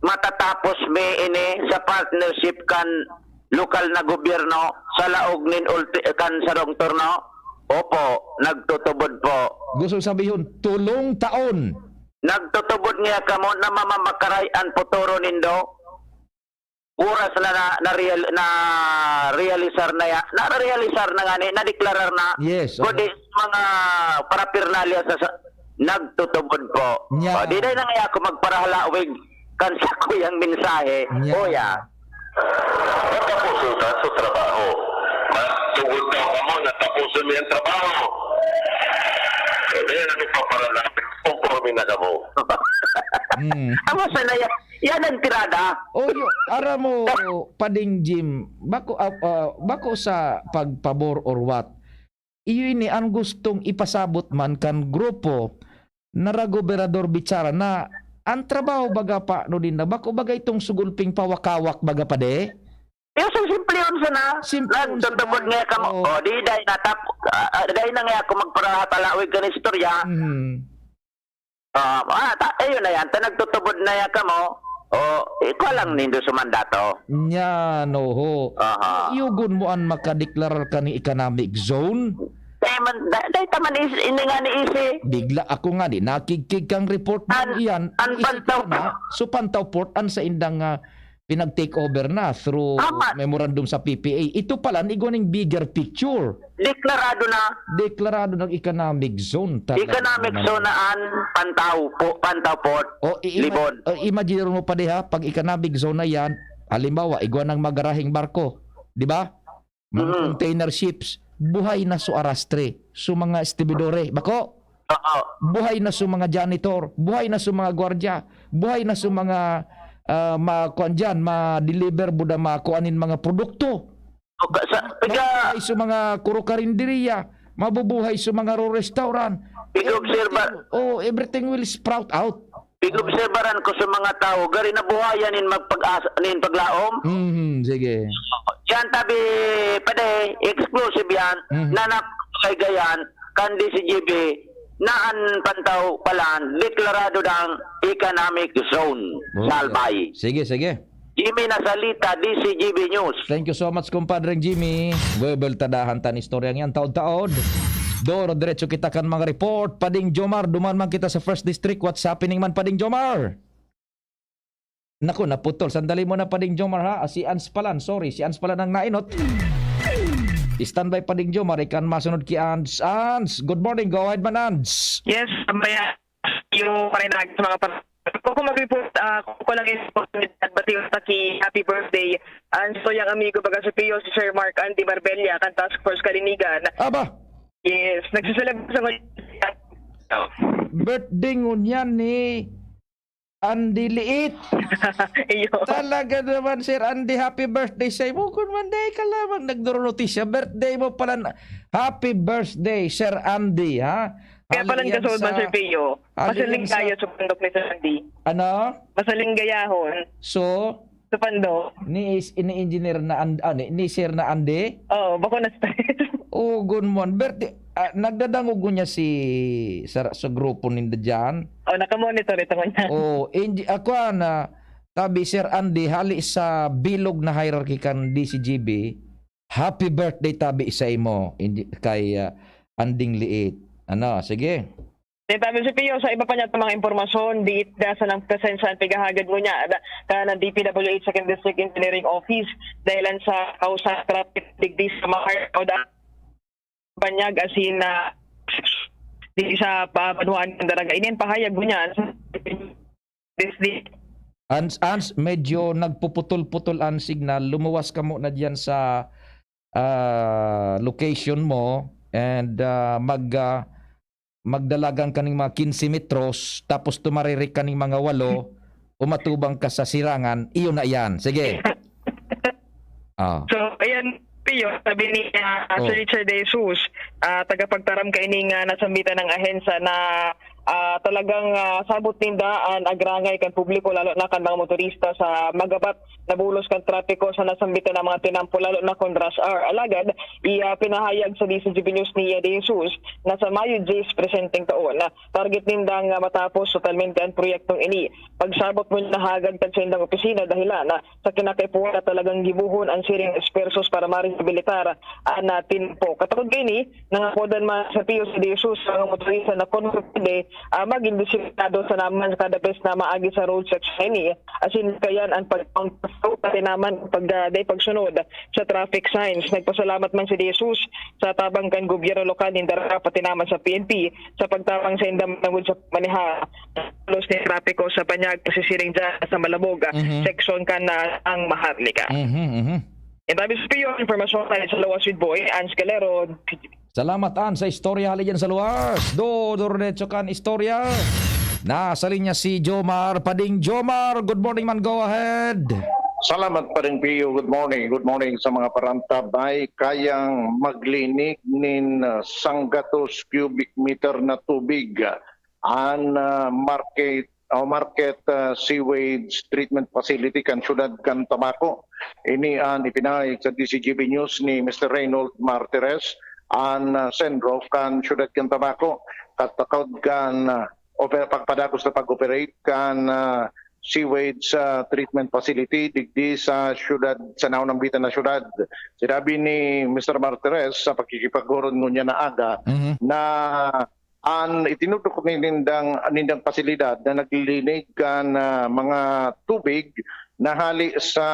matatapos mi ini sa partnership kan lokal na gobyerno sa laog nin ulti-, kan sarong turno? Opo, nagtutubod po. Gusto sabihon, tulong taon. Nagtutubod niya kamo na mamamakaray an futuro nindo? Oras na, na, na-real-, na-realisar na ya-, na-realisar na ngani, nadeklarar na. Yes, Kundi oo. mga paraphernalia sa, sa, nagtutubod po. Nya. O, di na nga ako magparahalawig kan sakuyang mensahe. Nya. Kuya. Natapusan ka sa trabaho. Matugod daw kamo, natapusan mo yung trabaho. Kaya ano pa para lang, conforme na kamo. Mm. Amo sana yan. Yan ang tirada. O, yo, ara mo, Pading Jim, bako, ah, ah, bako sa pagpabor or what, iyo ini ang gustong ipasabot man kan grupo na Ragobernador Bichara na ang trabaho baga pa no din na bako baga itong sugulping pawakawak baga pa de. Yung sa simple yun sana. Simple yun Nagtutubod sana. Nga kamo. Oo. O, di dahil na tap, ah, ah, dahil na nga ako magparapalawig kan istorya. Mhm. Ah, ah, ta, ayun na yan. Ta nagtutubod na yan kamo. O, ikaw lang nindo sa mandato. Yan, oho. Aha. Yugon mo an makadeklarar ka ni economic zone? Dahil man, da- dahil taman is, ini nga ni isi. Bigla ako nga di nakigkig kang report mo An- iyan. an Isip Pantaw ko na, so Pantaw Port an sa indang ah, pinag-take over na through Tama. memorandum sa P P A. Ito pala, igwa ning bigger picture. Deklarado na. Deklarado ng economic zone. Talaga Economic naman. zone na an Pantaw, po, Pantaw Port, O, i- ima- Libon. o, imagine mo pa diha, pag economic zone na yan, halimbawa, igwa ng magarahing barko, di ba? Mga Mhm. container ships, buhay na so arastre, so mga estibidore, bako? Oo. Buhay na so mga janitor, buhay na so mga gwardya, buhay na so mga, ah, ma-, kuwan dyan, ma-deliver, buda, makuan nin mga produkto. Okay, sa, piga, Mabubuhay so mga kurokarinderiya, mabubuhay so mga ro-restaurant. Pig-obserba- Everything, oh, everything will sprout out. Pig-obserbaran ko sa mga tao, gari na buhayan nin magpag-asa, nin paglaom. Mhm, sige. Yan tabi, pwede, exclusive yan, Mhm. na napakaigayan, kan D C G B, na an Pantaw palan, deklarado ng economic zone, Okay. Salbay. Sige, sige. Jimmy Nasalita, D C G B News. Thank you so much, kumpadreng Jimmy. Bebeltadahan tan istoryang yan, taod-taod. Doro, diretso kita kan mga report. Pading Jomar, duman man kita sa First District. What's happening man, Pading Jomar? Naku, naputol. Sandali muna, Pading Jomar, ha? Ah, si Ans palan. Sorry, si Ans palan ang nainot. Standby, Pading Jomar. Ikan masunod ki Ans. Ans, good morning. Go ahead man, Ans. Yes, tambaya yung parinag sa mga par- Ako mag-report, ah, ako lang yung oportunidad, bati ko sa ki happy birthday. Ang so yung amigo baga si Pio, si Sir Mark Andy Marbella, kan Task Force Kalinigan. Aba, Yes, nagsiselebrate sa ngayon. birthday ngunyan ni Andy Liit. Iyo. Talaga naman, Sir Andy, happy birthday sa imo. Kun man, dahil ka lamang nagdoronotisya, birthday mo pala na. Happy birthday, Sir Andy, ha? Kaya pala Hali yan nagkasunod man, sa- Sir Pio. hali yan Masaling sa- kaya sa pandok ni Sir Andy. Ano? Masaling gayahon. So, Sa pandok. ni, is- ni engineer na, and, ah, ni, ni Sir na Andy? Oo, bako na stress. Oh, good morning. Birthday, ah, nagdadangog ko niya si sa, sa grupo ninda dyan. Oh, nakamonitor ito ko niya. Oh, engi-, ako na, tabi Sir Andy, hali sa bilog na hierarchy kan D C G B, happy birthday tabi sa imo, engi-, kay ah, Anding Liit. Ano, sige. Then, tabi si Pio, sa iba pa niya itong mga impormasyon, diit da sa nang presensya ang pigahagad mo niya, da, ka ng D P W H Second District Engineering Office, dahilan sa kausang traffic digdi sa Mahar, o da, banyag, asin na, di sa pabanwaan ng daraga. Inin pahayag mo niya, sa, this, di, Ans, Ans, medyo nagpuputol-putol ang signal. Lumuwas ka muna dyan sa ah, location mo and ah, mag, ah, magdalagan ka ning mga quince metros, tapos tumaririk ka ning mga walo, umatubang ka sa sirangan, iyon na iyan. Sige. Ah. So, ayan, Pio, sabi ni ah, Oh. Sir Richard De Jesus, ah, tagapagtaram kaining ah, nasambitan ng ahensya na ah, talagang ah, sabot ninda ang agrangay kan publiko, lalo na kan mga motorista sa magabat na bulos kan trapiko sa nasambitan na mga tinampo, lalo na kon rush hour. Alagad, iya pinahayag sa D C G B News ni De Jesus na sa Mayo diyes presenteng taon, target nindang ah, matapos totalmente ang proyektong ini. Pagsabot mo nahagad kan sa indang opisina, dahilan na sa kinakaipuhan na talagang gibohon ang siring esfuerzos para marehabilitar ang ah, tinampo. Katakod kaini, nangapodan man sa P U C D S U sa mga motorista na kon pwede, ah, maging disiplinado sa naman kada bes na maagi sa road section ini. Asin kayan ang pag-control, pati naman pag, ah, day pagsunod sa traffic signs. Nagpasalamat man si De Jesus sa tabang kan gobyerno lokal nin Daraga, pati naman sa P N P sa pagtabang sa indang manawid sa maneha. Los ni trapiko sa Panyag, pasisiring dyan sa Malabog, ah, Mhm. section kan, ah, ang Maharlika. Mhm, mhm. Yan tabi sa P U, impormasyon tayo sa Lawas with Boy, Ans Calero. Salamat, An, sa istorya hali dyan sa luwas. Do, do, diretso kan istorya. Nasa linya si Jomar. Pading Jomar, good morning man, go ahead. Salamat, Pading Pio. Good morning. Good morning sa mga parantabay. Kayang maglinig nin, ah, sanggatos cubic meter na tubig, ah, an, ah, market o market, ah, sewage treatment facility kan siyudad kan Tabaco. Ini an ipinahayag sa D C G B News ni Mister Reynold Martires, an, ah, senro kan siyudad kan Tabaco, katakod kan, ah, oper-, pagpadagos na pag-operate kan, ah, sewage, ah, treatment facility digdi sa siyudad, sa naunambitan na siyudad. Sinabi ni Mister Martires sa pakikipaghuron ngunyan na aga Mhm. na an itinututok ni nindang, nindang pasilidad na naglilinig kan, ah, mga tubig na hali sa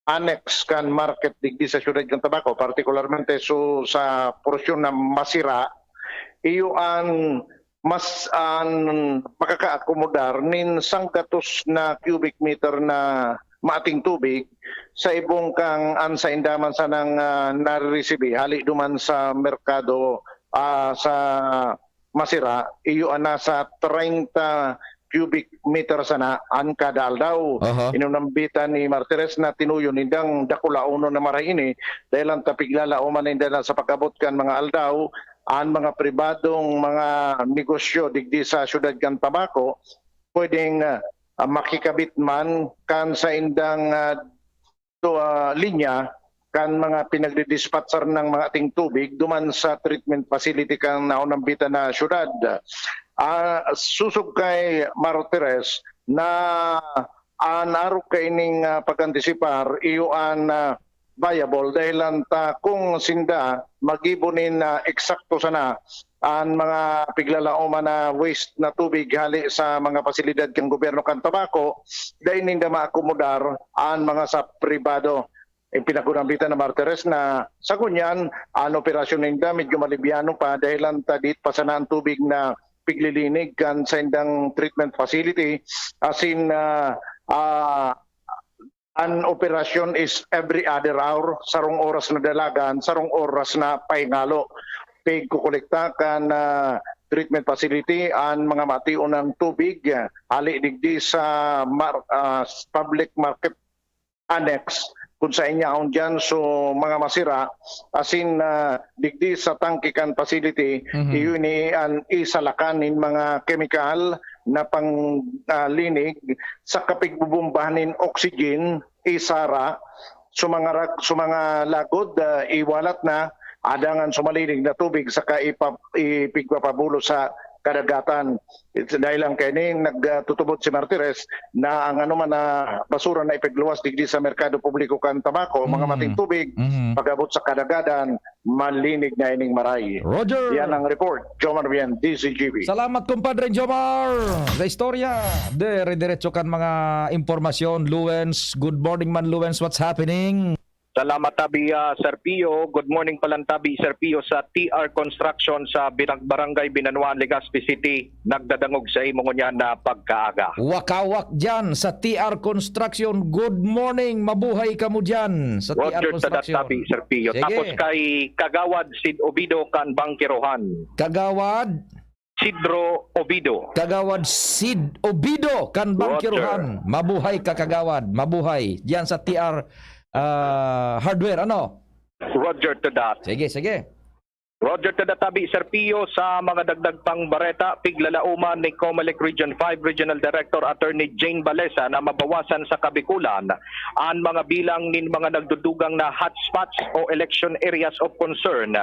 annex kan market digdi sa siyudad kan Tabaco, partikularmente so sa porsyon na Masira, iyo an mas, an makakaakomodar nin sanggatos na cubic meter na mating tubig sa ibong kan an sainda man sanang, ah, nariresibi hali duman sa merkado, ah, sa Masira, iyo an nasa treinta cubic meter sana an kada aldaw. Aha. Inunambitan ni Martires na tinuyon nindang dakulaonon na maray ini, dahel an ta piglalaoman ninda na sa pag-abot kan mga aldaw, an mga pribadong mga negosyo digdi sa siyudad kan Tabaco, pwedeng, ah, makikabit man kan saindang, ah, to, ah, linya kan mga pinagdidispatchar ng mga ating tubig duman sa treatment facility kan naunambitan na syudad. Ah, susog kay Martires na an arog kaining, ah, pag-antisipar, iyo an, ah, viable dahil ta kung sinda magibo nin, ah, eksakto sana an mga piglalaoman na waste na tubig hali sa mga pasilidad kan gobyerno kan Tabaco, dai ninda maakomodar an mga sa pribado. Ipinagunambitan na Martires na sa ngunyan, an operasyon ninda medyo malibyano pa dahil ta dit pa sana an tubig na piglilinig kan saindang treatment facility, asin, ah, ah, an operasyon is every other hour, sarong oras na dalagan, sarong oras na pahingalo. Pigkukolekta kan, ah, treatment facility an mga mation ng tubig, ah, hali digdi sa mar-, ah, s-, public market annex, kung saen yaon diyan so mga Masira, asin, ah, digdi sa tangke kan facility, Mhm. iyo ini an isalakan nin mga kemikal na pang, ah, linig sa kapigbubombahan nin oxygen, isara, so mga rag-, so mga lagod, ah, iwalat na, adangan so malinig na tubig saka ipa-, ipigpapabulos sa kadagatan. It's, dahil lang kaini, nagtutubod si Martires na ang anoman na basura na ipagluwas digdi sa merkado publiko kan Tabaco, mga Mm. mating tubig, Mm. pag-abot sa kadagatan, malinig na ining maray. Roger. Yan ang report. Jomar Bien, D Z G B. Salamat, kumpadre Jomar, sa istorya. Dire-diretso kan mga impormasyon. Luens, good morning man, Luens. What's happening? Salamat, tabi, ah, Sir Pio. Good morning palan, tabi, Sir Pio, sa T R Construction sa Binag-, Barangay Binanuan, Legazpi City. Nagdadangog sa imo ngunyan na pagkaaga. Wakawak dyan sa T R Construction. Good morning. Mabuhay kamo dyan sa T R Roger, Construction. Tadat, tabi, Sir Pio. Sige. Tapos kay Kagawad Sid Obido kan Bangkirohan. Kagawad? Sidro Obido. Kagawad Sid Obido kan Roger. Bangkirohan. Mabuhay ka, Kagawad. Mabuhay. Diyan sa T R, ah, Hardware, ano? Roger to that. Sige, sige. Roger to that, tabi, Sir Pio, sa mga dagdag pang bareta, piglalaoman ni Comelec Region five Regional Director Attorney Jane Balesa na mabawasan sa Kabikulan an mga bilang nin mga nagdudugang na hotspots o election areas of concern,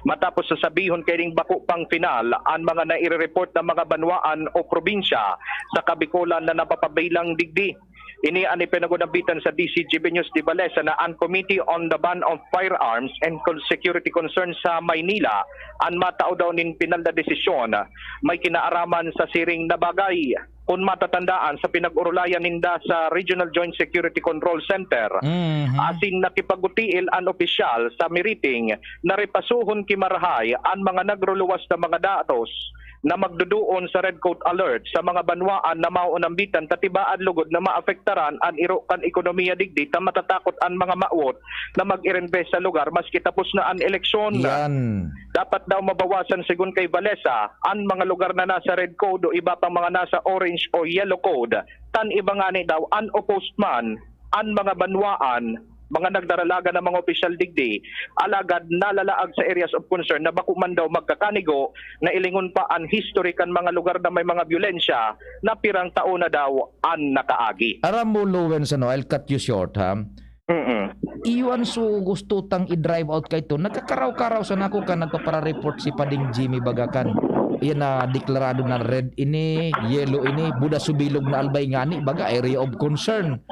matapos sasabihon kaining bako pang final an mga naire-report na mga banwaan o probinsya sa Kabikulan na napapabilang digdi. Ini an ipinagunambitan sa D C G B News Dibalesa na an Committee on the Ban of Firearms and Con-, Security Concerns sa Maynila an matao daw nin pinal na desisyon. May kinaaraman sa siring na bagay. Kun matatandaan sa pinag-orolayan ninda sa Regional Joint Security Control Center, Mhm. asin nakipagutiil an opisyal sa miriting na repasuhon ki marahay an mga nagruluwas na mga datos na magduduon sa Red Coat Alert sa mga banwaan na maoonambitan ta tibaad lugod na maapektaran an iro kan ekonomiya digdi ta matatakot an mga mawot na mag-irinvest sa lugar maski tapos na an eleksyon. Yan. Dapat daw mabawasan, segun kay Valesa, an mga lugar na nasa red code o iba pang mga nasa orange o yellow code. Tan iba ngani daw, an opposed man, an mga banwaan, mga nagdaralaga na mga opisyal digdi, alagad nalalaag sa areas of concern na bako man daw magkakanigo, nailingon pa an history kan mga lugar na may mga byolensya na pirang taon na daw an nakaagi. Aram mo, Lowens, ano, I'll cut you short, ha? Mm. Iyo an su-, gusto tang i-drive out kaito. Nagkakaraw-karaw sana ako kan nagpapara-report si Pading Jimmy baga kan. Iyan na deklarado na red ini, yellow ini, buda subilog na Albay ngani, baga area of concern.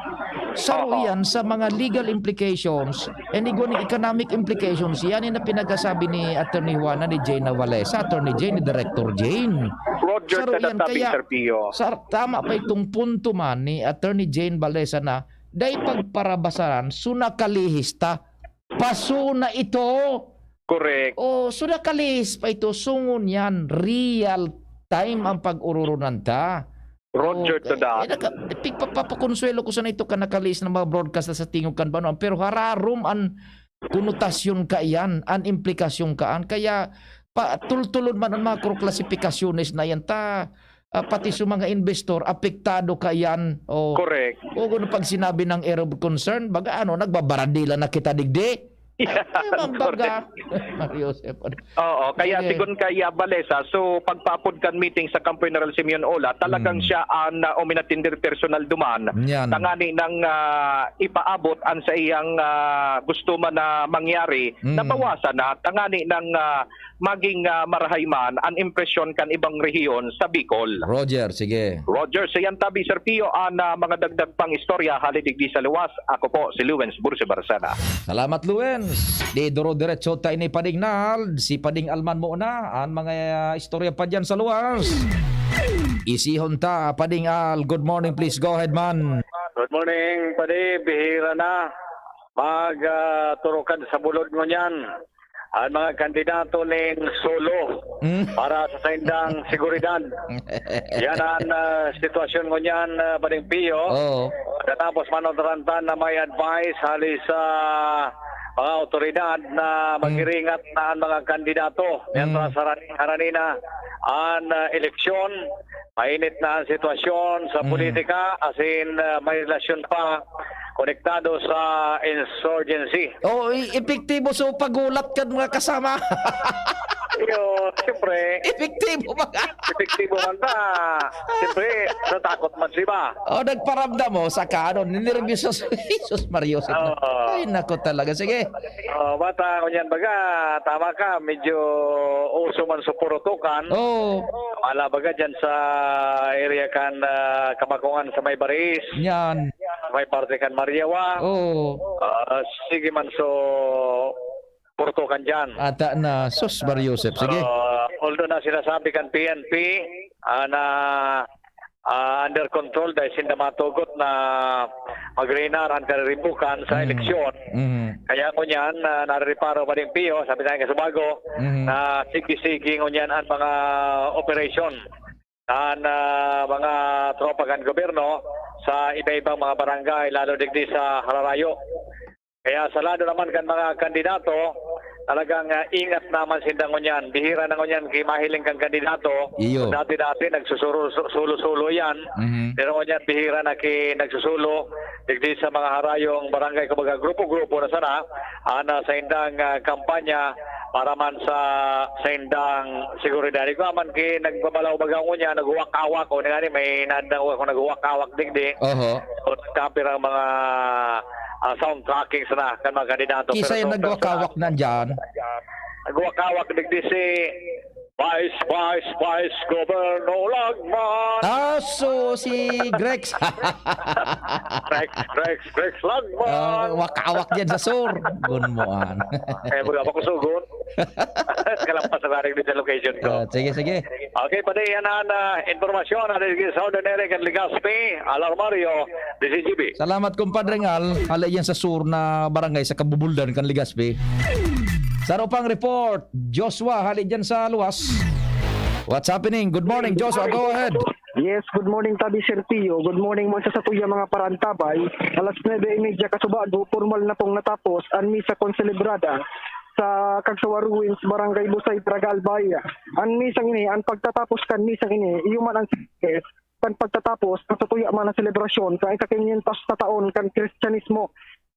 Saro Oo. iyan sa mga legal implications and igwa ning economic implications. Yan yung na pinagkasabi ni Attorney Juana, ni Jane Navalesa, Attorney Jane, ni Director Jane. Roger Saro iyan, Tadatabi, kaya Sir Pio. Sar-, tama pa itong punto man ni Attorney Jane Valesa na dai pagparabasaran, so nakalihis ta. Paso na ito. Correct. Oh, so nakalihis pa ito, so ngunyan, real time ang pag-ororonan ta. Roger Okay. Tadatabi. Eh, naka-, pigpapapakonsuelo ko sana ito ka nakalihis na mga broadcast na sa tingog kan banwaan, pero hararom an konotasyon kaiyan, an implikasyon kaan. Kaya, pa, tultulon man an mga klasifikasyones na yan, ta, ah, pati sa mga investor, apektado kaiyan. O, Correct. o, kung pag sinabi ng area of concern, baga, ano, nagbabaradilan na kita digdi? Ay, mambaga. Correct. Mario Joseph, ano? Oo, kaya Sige. sigon kay, ah, Valesa, so, pagpaapod kan meeting sa Kampo General Simeon Ola, talagang Mm. siya ang, ah, uminatender personal duman. Yan. Tangani nang, ah, ipaabot ang sa iyang, ah, gusto man na mangyari, Mm. nabawasan na, tangani nang, ah, maging, ah, marahay man ang impresyon kan ibang rehiyon sa Bicol. Roger, sige. Roger, sa yan tabi, Sir Pio, ang, ah, mga dagdag pang istorya hali digdi sa luwas. Ako po, si Lewens Bursi Barcena. Salamat, Lewens. Di duro diretso ta ini, Pading Nald. Si Pading Alman muna. Ang mga, ah, istorya pa dyan sa luwas. Isihon ta, Pading Al. Good morning, please go ahead, man. Good morning, Padi. Bihira na mag, ah, turukan sa bulod ngunyan ang mga kandidato ning solo Mm. para sa saindang seguridad. Yan ang, ah, sitwasyon ngunyan, ah, Pading Pio. Oo. Pagkatapos manotarantan na may advice hali sa mga awtoridad na Mm. mag-iringat na ang mga kandidato. Mientras Mm. harani-, harani na ang, ah, eleksyon, mainit na ang sitwasyon sa Mm. politika, as in, ah, may relasyon pa konektado sa insurgency. Oo, i-, epektibo sa paghulat kan mga kasama. Iyo, siyempre. Epektibo ba ka? Epektibo man ba? Siyempre, natakot man si iba. Oh, nagparamdam mo sa kaano, ninerbyos sa Jesus Mario. Oo. Ay, nako talaga. Sige. Oh, bata, ngunyan baga, tama ka, medyo uso man sa purutukan. Oo. Wala baga dyan sa area kan, ah, Kamakungan sa may Baris. Yan. May parte kan Mariawa. Oo. Ah, sige man, so, purutukan dyan. Ata na, sus, Mario Joseph. Sige. Ah, although na sinasabi kan P N P, ah, na, ah, under control dahil sinda matugot na magrenar ang karirimbukan sa Mm. eleksyon. Mm. Kaya ngunyan, ah, narereparo pa rin, Pio, sabi tayo nga subago, Mm. na sige-sige ngunyan ang mga operasyon kan, ah, mga tropa kan gobyerno sa iba-ibang mga barangay, lalo digdi sa Hararayo. Kaya sa lado naman kan mga kandidato, talagang, ah, ingat naman sinda ngunyan. Bihira na ngunyan ki mahiling kan kandidato. Iyo. Dati-dati nagsusuro-, su-, sulo-sulo yan. Mhm. Pero ngunyan bihira na ki nagsusulo. Digdi sa mga harayong barangay, kumbaga grupo-grupo na sana, ana sa indang, ah, kampanya para man sa, sa indang seguridad. Ikaw man ki nagbabalaw baga ngunyan, naghuwak-awak, o nga ni, may nadang ako naghuwak-awak digdi. Oho. So, nagkapir ang mga, ah, sound tracking sana kan mga kandidato. Pero Kisay so, nagwakawak personal, nandyan? Nagwakawak digdi si Vice, Vice, Vice Governor Lagman. Ah, so si Grex. Rex, Rex, Rex Lagman. Oh, wakawak dyan sa sur. Gunmoan. Eh, baga pa ko sugon. Kalampas na rin sa location ko. Ah, sige, sige. Okay, pati yan ang, ah, impormasyon na sa Southern Area kan Legazpi, Alarmario, D C G B. Salamat, Compadre Ngal. Hali yan sa sur na barangay sa Kabubuldan kan Legazpi. Saro pang report, Joshua, hali dyan sa luwas. What's happening? Good morning, Joshua. Go ahead. Yes, good morning, Tabi Serpio. Good morning mo sa satuya mga parantabay. Alas nuebe y media kasubago, formal na pong natapos ang misa konselebrada sa Kagsawa Ruins, Barangay Busay, Daraga, Albay. Ang misang ini, ang pagtatapos kan misang ini, iyo man ang kan pagtatapos ang satuya man na selebrasyon sa ika-kinyentos na taon kan Kristyanismo.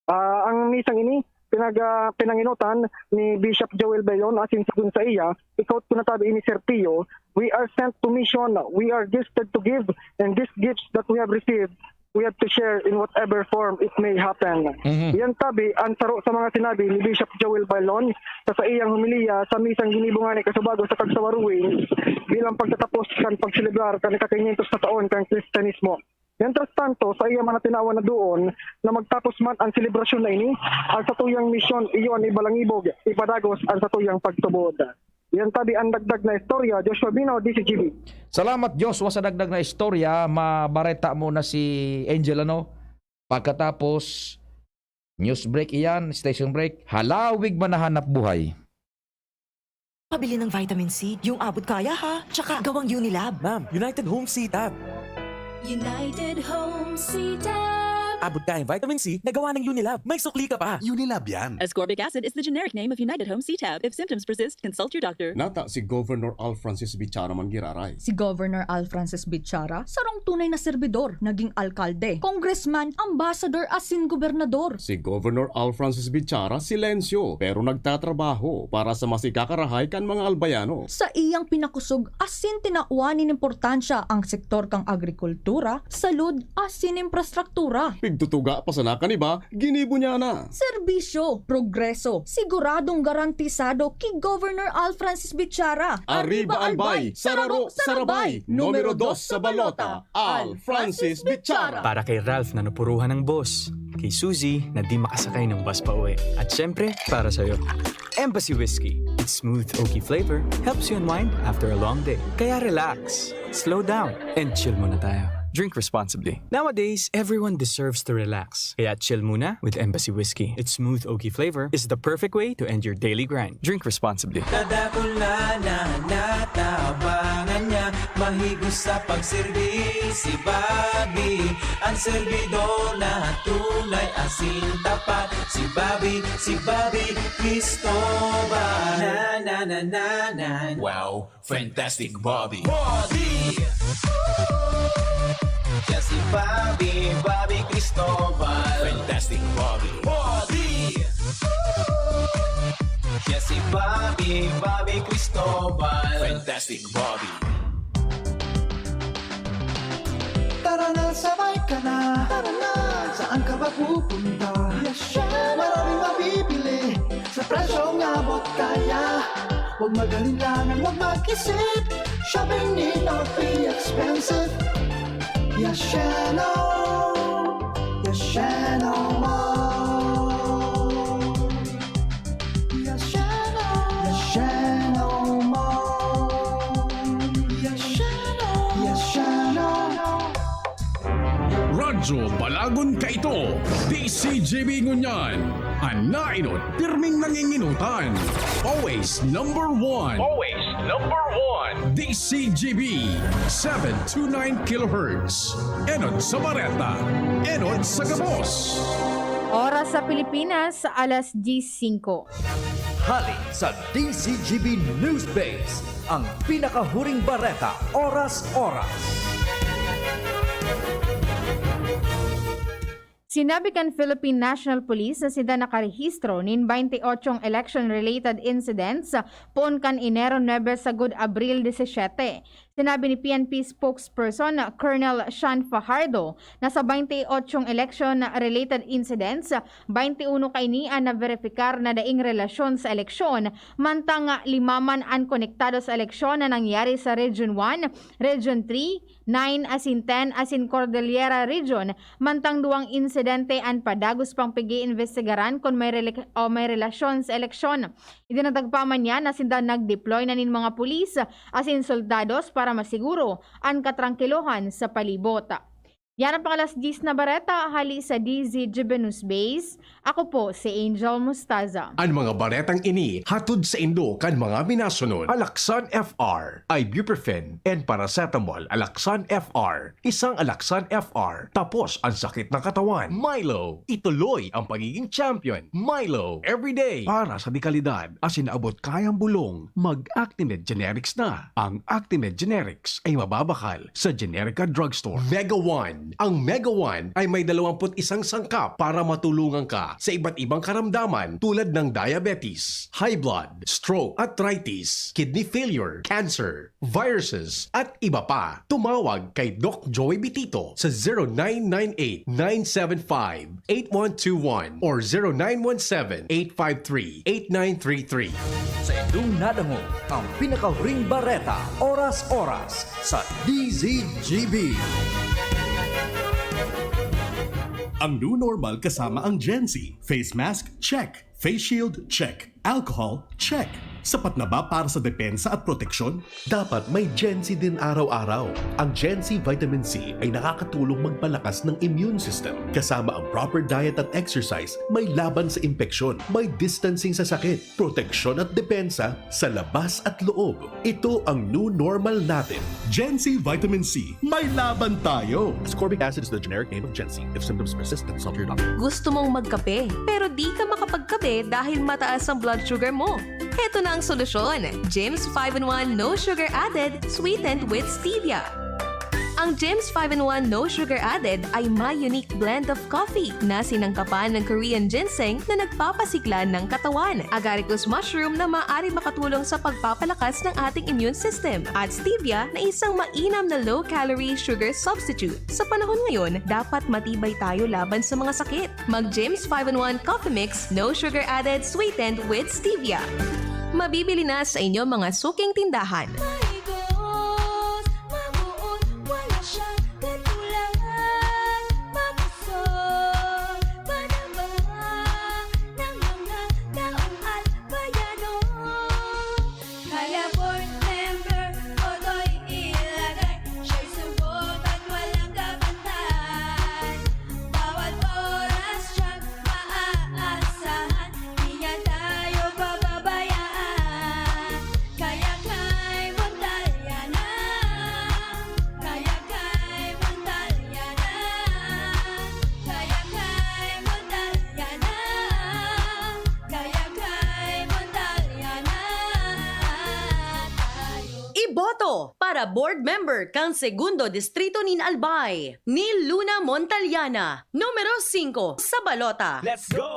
Ah, ang misang ini, pinag-, ah, pinanginutan ni Bishop Joel Baylon asin sigon saiya, ikaw po natabi ini, Sir Pio, "We are sent to mission, we are gifted to give, and these gifts that we have received, we have to share in whatever form it may happen." Mhm. Yan tabi, ang saro sa mga sinabi ni Bishop Joel Baylon sa saiyang homilya sa misang ginibo ngani kasubago sa Kagsawa Ruins bilang pagtatapos kan pagselebrar kan ika-kinyentos na taon kan Kristyanismo. Mientras tanto, sa iya man na tinawan na doon na magtapos man ang selebrasyon na ini, ang satuyang misyon iyo an ibalangibog, ipadagos ang satuyang pagtubod. Yan tabi ang dagdag na istorya, Joshua Bino, D C G B. Salamat, Joshua, sa dagdag na istorya. Mabareta mo na si Angel, ano? Pagkatapos, news break iyan, station break, halawig man na hanap buhay. Pabili ng vitamin C, yung abot kaya ha, tsaka gawang Unilab. Ma'am, United Home C tab. United Home C tab. Abot kayang vitamin C na gawa ng Unilab. May sukli ka pa. Unilab yan. Ascorbic acid is the generic name of United Home C tab. If symptoms persist, consult your doctor. Nata si Governor Al Francis Bichara man giraray. Si Governor Al Francis Bichara, sarong tunay na serbidor, naging alkalde, congressman, ambassador, asin gobernador. Si Governor Al Francis Bichara, silensyo, pero nagtatrabaho para sa mas ikakarahay kan mga Albayano. Sa iyang pinakusog asin tinawan nin importansya ang sektor kan agrikultura, salud, asin infrastruktura. Pigtutuga pa sana kan iba, ginibo niya na. Serbisyo, progreso, siguradong garantisado ki Governor Al Francis Bichara. Arriba, Albay! Sararo, sarabay! Numero dos sa balota, Al Francis Bichara! Para kay Ralph na napuruhan ng boss, kay Suzy na di makasakay ng bus pauwi, at syempre, para sa'yo. Embassy Whiskey. Its smooth oaky flavor helps you unwind after a long day. Kaya relax, slow down, and chill muna tayo. Drink responsibly. Nowadays, everyone deserves to relax. Kaya chill muna with Embassy Whiskey. Its smooth oaky flavor is the perfect way to end your daily grind. Drink responsibly. Kadakula na natabangan niya, mahigos sa pagserbi si Bobby. Ang serbidor na tunay asin tapat, si Bobby, si Bobby Cristobal. Na, na, na, na, na. Wow, fantastic, Bobby. Bobby! Siya si Bobby, Bobby Cristobal. Fantastic, Bobby. Bobby! Siya si Bobby, Bobby Cristobal. Fantastic, Bobby. Tara na, sabay ka na. Tara na. Saan ka ba pupunta? Yes, siya. Maraming mabibili sa presyong abot kaya. Huwag mag-alinlangan, huwag mag-isip. Shopping need not be expensive. Yasheno, Yasheno Mall. Yasheno, Yasheno Mall. Yasheno, Yasheno. Radyo Balagon kaito, D C G B ngunyan. An naenot, pirming nangingenotan. Always number one. Always number one. D C G B, seven two nine kilohertz. Enot sa bareta, enot sa gabos. Oras sa Pilipinas, alas diyes singko. Hali sa D C G B News Base, ang pinakahuring bareta, oras-oras. Sinabi kan Philippine National Police na sinda nakarehistro nin baynte otsong election-related incidents poon kan Enero nuebe sagkod Abril disisiyete. Sinabi ni P N P spokesperson Colonel Sean Fajardo na sa baynte otsong election-related incidents, baynte uno kaini an naberipikar na daing relasyon sa eleksyon, mantang lima man an konektado sa eleksyon na nangyari sa Region one, Region three, nine asin ten asin Cordillera Region, mantang duwang insidente an padagos pang pag-iimbestigaran kun may rela-, o may relasyon sa eleksyon. Idinagdag pa man niya na sinda nag-deploy na nin mga pulis asin soldados para masiguro an katrangkilohan sa palibot. Yan ang pang-alas diyes na bareta hali sa D Z G B News Base. Ako po si Angel Mustaza. An mga baretang ini hatod saindo kan mga minasunod: Alaxan F R, ibuprofen and paracetamol. Alaxan F R, isang Alaxan F R, tapos ang sakit ng katawan. Milo, ituloy ang pagiging champion. Milo, everyday para sa dekalidad. Asin abot kayang bulong, mag-Actimed Generics na. Ang Actimed Generics ay mababakal sa Generica Drugstore. Mega One. Ang Mega One ay may dalawampu't isang sangkap para matulungan ka sa iba't ibang karamdaman tulad ng diabetes, high blood, stroke, arthritis, kidney failure, cancer, viruses, at iba pa. Tumawag kay Doc Joey Bitito sa zero nine nine eight, nine seven five, eight one two one or zero nine one seven, eight five three, eight nine three three. Sa indong nadangog ang pinakahuring bareta, oras-oras sa D Z G B. Ang new normal kasama ang Gen Z. Face mask, check. Face shield, check. Alcohol, check. Sapat na ba para sa depensa at proteksyon? Dapat may Gen Z din araw-araw. Ang Gen Z Vitamin C ay nakakatulong magpalakas ng immune system. Kasama ang proper diet at exercise, may laban sa impeksyon, may distancing sa sakit, proteksyon at depensa sa labas at loob. Ito ang new normal natin. Gen Z Vitamin C, may laban tayo! Ascorbic acid is the generic name of Gen Z. If symptoms persist, consult your doctor. Gusto mong magkape, pero di ka makapagkape dahil mataas ang blood sugar mo? Heto na ang solusyon, Jims five in one No Sugar Added, sweetened with stevia. Ang Jims five in one No Sugar Added ay may unique blend of coffee na sinangkapan ng Korean ginseng na nagpapasigla ng katawan, agaricus mushroom na maaari makatulong sa pagpapalakas ng ating immune system, at stevia na isang mainam na low-calorie sugar substitute. Sa panahon ngayon, dapat matibay tayo laban sa mga sakit. Mag Jims five in one Coffee Mix, no sugar added, sweetened with stevia. Mabibili na sa inyong mga suking tindahan. Maigos, mabuot, wala siyang katulad. Makusog, panaba ng mga taong albayano. Kaya board member, Otoy ilagay. Siya'y subok at walang kabantay. Bawat oras siyang maaasahan. Di niya tayo pababayaan. Kaya kay Montalyana. Kaya kay Montalyana. Kaya kay Montalyana. Kaya kay Montalyana tayo. Iboto para board member kan Segundo Distrito nin Albay, ni Luna Montalyana, numero singko sa balota. Let's go!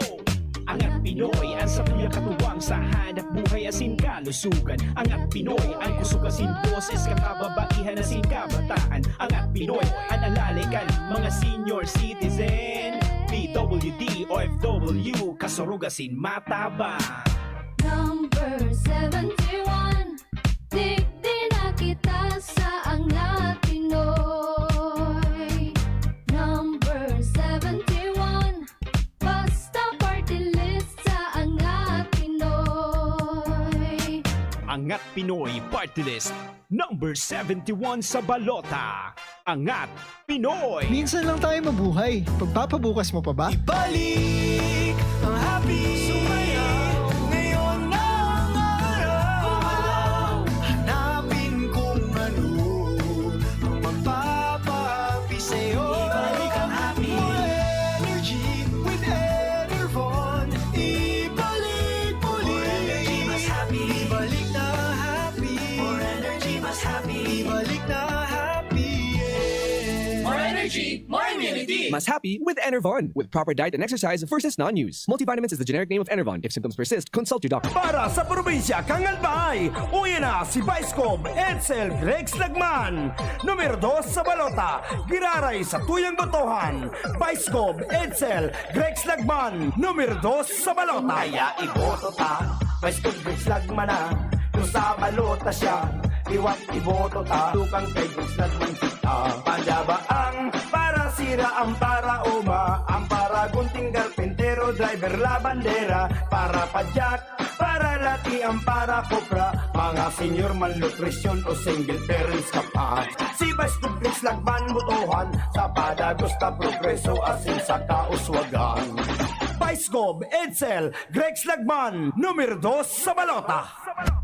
Angat Pinoy, ang sabi niya katuwang sa hanap buhay asin kalusugan. Angat Pinoy, ang kusog asin boses kan kababaihan asin kabataan. Angat Pinoy, ang alale kan mga senior citizen. P W D, O F W, kasurog asin matabang. Number seventy-one, digdi na kita sa Angat Pinoy. Number seventy-one, basta party list sa Angat Pinoy. Angat Pinoy Party List, number seventy-one sa balota. Angat Pinoy. Minsan lang tayo mabuhay. Pagpapabukas mo pa ba? Ibalik ang happy. Sumayaw. Ngayon na ang araw. Hanapin kung ano ang magpapahappy sa'yo. Ibalik ang happy. More energy with Enervon. Ibalik muli. More energy, mas happy. Ibalik na happy. More energy, mas happy. Ibalik na happy, yeah. More energy, more immunity. Mas happy with Enervon. With proper diet and exercise versus non-use. Multivitamins is the generic name of Enervon. If symptoms persist, consult your doctor. Para sa probinsya kan Albay, uya na si Vice Gov Edsel Gregs Lagman. Numero dos sa balota, giraray sa tuyang botohan. Vice Gov Edsel Gregs Lagman, numero dos sa balota. Kaya iboto ta, Vice Gov Gregs Lagman na. Kung sa balota siya, liwat iboto ta. Tukang kay Gregs Lagman kita. Pandabaang, para sira ang para uma, ang para gunting, karpentero, driver, labandera, para padyak, Para lati ang para kopra, mga senior malnutrisyon o single parents ka pa. Si Vice Gov Rex Lagman, butuhan sa padagos na progreso asin sa kauswagan. Vice Gov Edsel Grex Lagman, numero dos sa balota.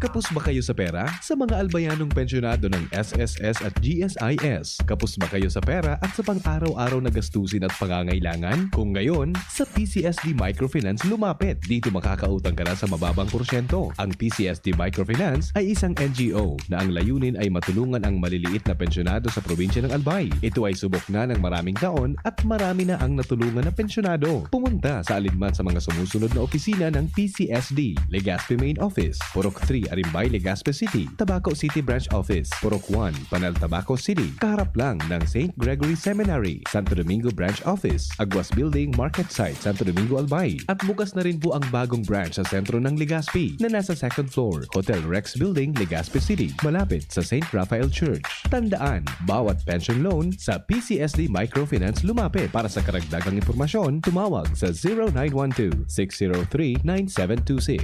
Kapos ba kayo sa pera? Sa mga albayanong pensyonado ng S S S at G S I S, kapos ba kayo sa pera at sa pang-araw-araw na gastusin at pangangailangan? Kung ngayon, sa P C S D Microfinance lumapit. Dito makakautang ka na sa mababang porsyento. Ang P C S D Microfinance ay isang N G O na ang layunin ay matulungan ang maliliit na pensyonado sa probinsya ng Albay. Ito ay subok na ng maraming taon at marami na ang natulungan na pensyonado. Pumunta sa alinman sa mga sumusunod na opisina ng P C S D: Legazpi Main Office, Purok three, Arimbay, Legazpi City; Tabaco City Branch Office, Purok one, Panal, Tabaco City, kaharap lang ng Saint Gregory Seminary; Santo Domingo Branch Office, Aguas Building, Market Site, Santo Domingo, Albay. At bukas na rin po ang bagong branch sa sentro ng Legazpi, na nasa second floor, Hotel Rex Building, Legazpi City, malapit sa Saint Raphael Church. Tandaan, bawat pension loan sa P C S D Microfinance lumapit. Para sa karagdagang impormasyon, tumawag sa zero nine one two, six zero three, nine seven two six.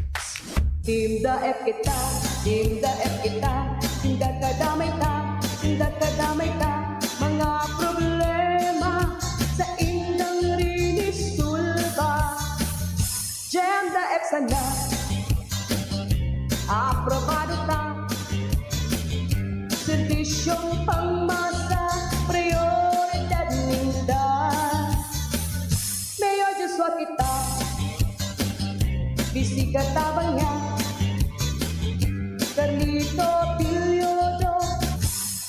Team Daep kita, Team Daep kita, Team Daep kadamay ta, Team Daep kadamay ta, mga problema sa indang rinisulba. Team Daep sana, aprobado ta, serbisyong pangmasa, prioridad ninda. Mayor Joshua kita, Vice katabang niya, Carlito Pillodo,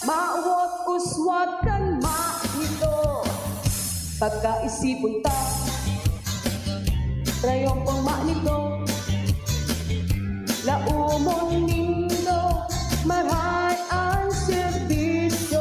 mawot uswag kan manito. Pagkaisipon ta, rayon pang manito, laumon nindo, maray ang serbisyo.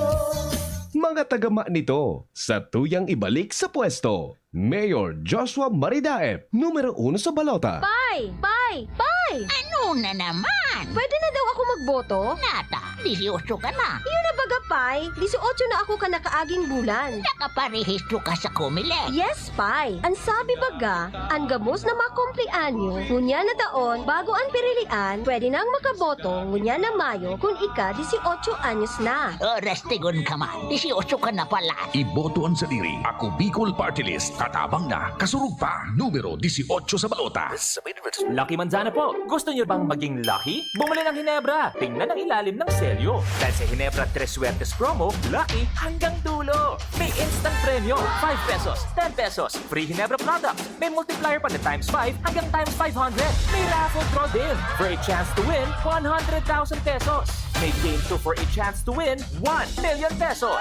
Mga taga manito, sa tuyang ibalik sa pwesto, Mayor Joshua Maridaep, numero uno sa balota. Pay! Pay! Pay! Ano na naman? Pwede na daw ako magboto? Nata, disiotso ka na. Yun na baga, Pay. Disiotso na ako kan nakaaging bulan. Nakaparehistro ka sa Comelec. Yes, Pay. An sabi baga, an gabos na makumpleanyo, ngunyan na taon, bago an pirilian, pwede nang makaboto, ngunyan na Mayo, kun ika disiotso anyos na. Oras tigon ka man, disiotso ka na pala. Iboto an sadiri. Ako Bicol Party List. Katabang na, kasurog pa, numero disiotso sa balota. Lucky Manzana po! Gusto niyo bang maging lucky? Bumili ng Hinebra! Tingnan ang ilalim ng selyo. Dahil sa Hinebra Tres Suertes Promo, lucky hanggang dulo! May instant premyo, five pesos, ten pesos, free Hinebra product. May multiplier pa na times five hanggang times five hundred. May raffle draw din for a chance to win one hundred thousand pesos. May game two for a chance to win one million pesos.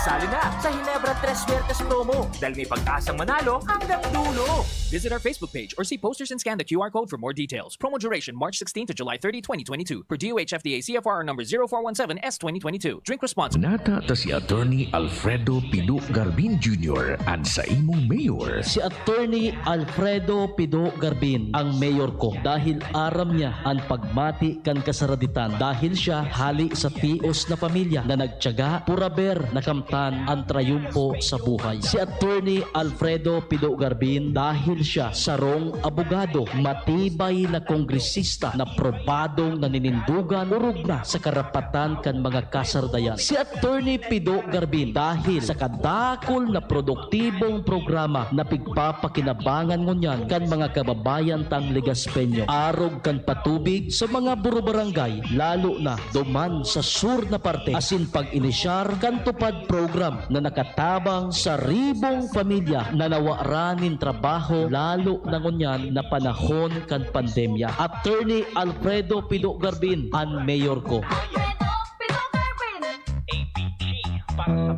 Sali na sa Hinebra Tres Suertes Promo dahil may pag-asang manalo hanggang dulo. Visit our Facebook page or see posters and scan the Q R code for more details. Promo duration March sixteen to July thirty, twenty twenty-two. Per D O H F D A C F R number zero four one seven S twenty twenty-two. Drink responsibly. Nata ta si Attorney Alfredo Pido Garbin Junior an saimong mayor. Si Attorney Alfredo Pido Garbin ang mayor ko dahil aram niya an pagmati kan kasaraditan, dahil siya hali sa tios na pamilya na nagtiyaga, puraber na kamtan an trayumpo sa buhay. Si Attorney Alfredo Pido Garbin dahil siya sarong abogado, matibay na kongresista na probadong naninindugan, orog na sa karapatan kan mga kasaradayan. Si Attorney Pido Garbin dahil sa kadakol na produktibong programa na pigpapakinabangan ngunyan kan mga kababayan tang Legaspeño, arog kan patubig sa mga burubarangay, lalo na duman sa sur na parte, asin pag-inisyar kan TUPAD program na nakatabang sa ribong pamilya na nawaran nin trabaho, lalo na ngunyan na panahon kan pandemya. Attorney Alfredo Pido Garbin, an mayor ko.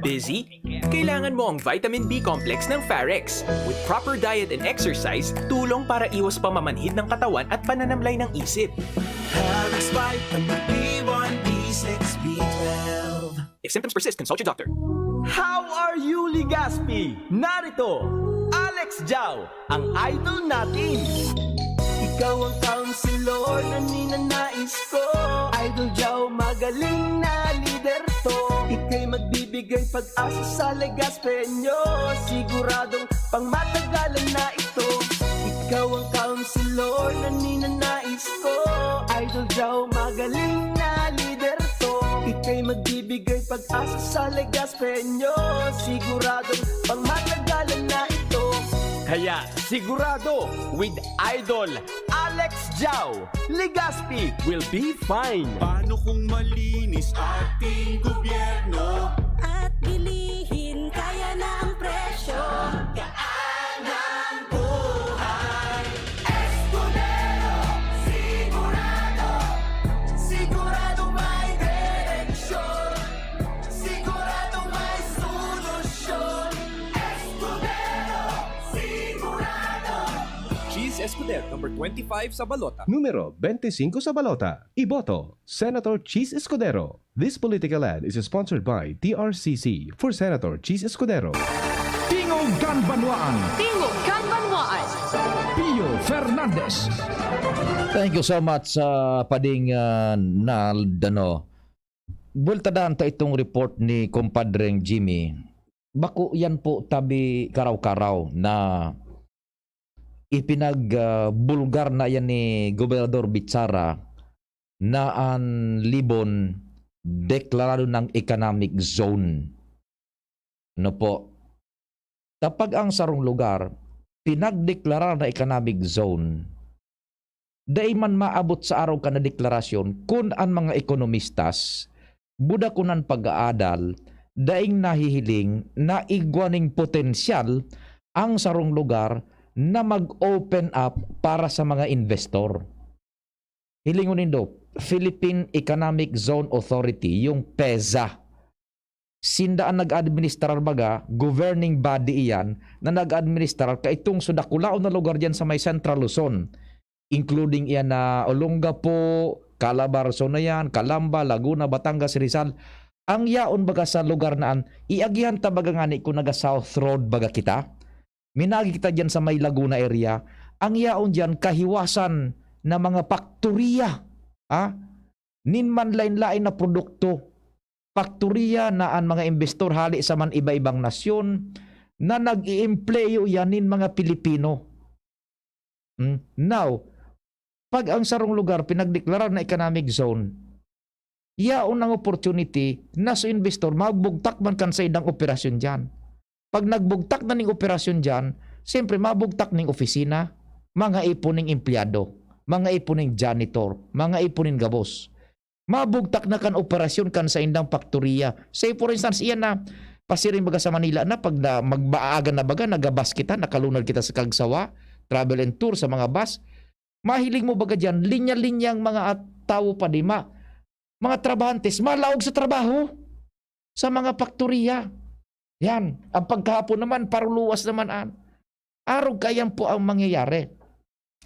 Busy? Kailangan mo ang vitamin B complex ng Pharex. With proper diet and exercise, tulong para iwas pamamanhid ng katawan at pananamlay ng isip. Alex Vitamin B one, B six, B twelve. If symptoms persist, consult your doctor. How are you, Legazpi? Narito, Alex Jao, ang idol natin. Ikaw ang counselor na ninanais ko. Idol Jao, magaling na lider to. Ika'y magbibigay pag-asa sa Legaspeño. Siguradong pangmatagalan na ito. Ikaw ang counselor na ninanais Ko, Idol Joe, magaling na lider to. Ika'y magbibigay pag-asa sa Legazpeño. Siguradong pangmatagalan na ito. Kaya sigurado, with Idol Alex Joe, Legazpi will be fine. Paano kung malinis ating gobyerno? At bilihin kaya na ang presyo. Gaan ang buhay. Escudero, sigurado. Sigurado may direksyon. Sigurado may solusyon. Escudero, sigurado. Cheese Escudero, number twenty-five sa balota. Numero twenty-five sa balota. Iboto, Senator Cheese Escudero. This political ad is sponsored by T R C C for Senator Cheese Escudero. Tingog kan Banwaan. Tingog kan Banwaan. Pio Fernandez. Thank you so much sa pading, ah, Nald, ano. Buwelta dan ta itong report ni Compadreng Jimmy. Bako yan po tabi karaw-karaw na ipinag, ah, bulgar na yan ni Gobernador Bichara na an Libon deklarado nang economic zone. Ano po? Kapag ang sarong lugar pinagdeklarar na economic zone, dai man maabot sa arog kan na deklarasyon kun an mga ekonomistas, buda kunan pag-aadal, daing nahihiling na igwa ning potensyal ang sarong lugar na mag-open up para sa mga investor. Hilingon nindo, Philippine Economic Zone Authority, yung peza. Sinda an nag-administrar, baga, governing body iyan na nag-administrar kaitong so dakulaon na lugar diyan sa may Central Luzon, including iyan na Olongapo, Calabarzon na yan, Calamba, Laguna, Batangas, Rizal. Ang yaon, baga, sa lugar na an, iagihan ta, baga, ngani kung naga-South Road, baga, kita, minagi kita diyan sa may Laguna area, ang yaon diyan kahiwasan na mga paktoriya, ha? Nin manlain-lain na produkto. Paktoriya na an mga investor hali sa man iba-ibang nasyon na nag-iempleyo yan nin mga Pilipino. Hmm? Now, pag ang sarong lugar pinagdeklarar na economic zone, yaon ang opportunity na so investor magbugtak man kan saindang operasyon diyan. Pag nagbugtak na ning operasyon diyan, siyempre mabugtak ning opisina, mga ipon ning empleyado, mga ipon ning janitor, mga ipon ning gabos. Mabugtak na kan operasyon kan saindang paktoriya. Say for instance, iyan na, pasiring baga sa Manila na, pag na, magbaagan na baga, nagabas kita, nakalunad kita sa Cagsawa, travel and tour sa mga bus. Mahiling mo baga diyan, linya-linyang mga at-, tawo pa di ma-, mga trabahantes, malaog sa trabaho, sa mga paktoriya. Yan. Ang pagkahapon naman, paruluwas naman an. Arog kaiyan po ang mangyayari.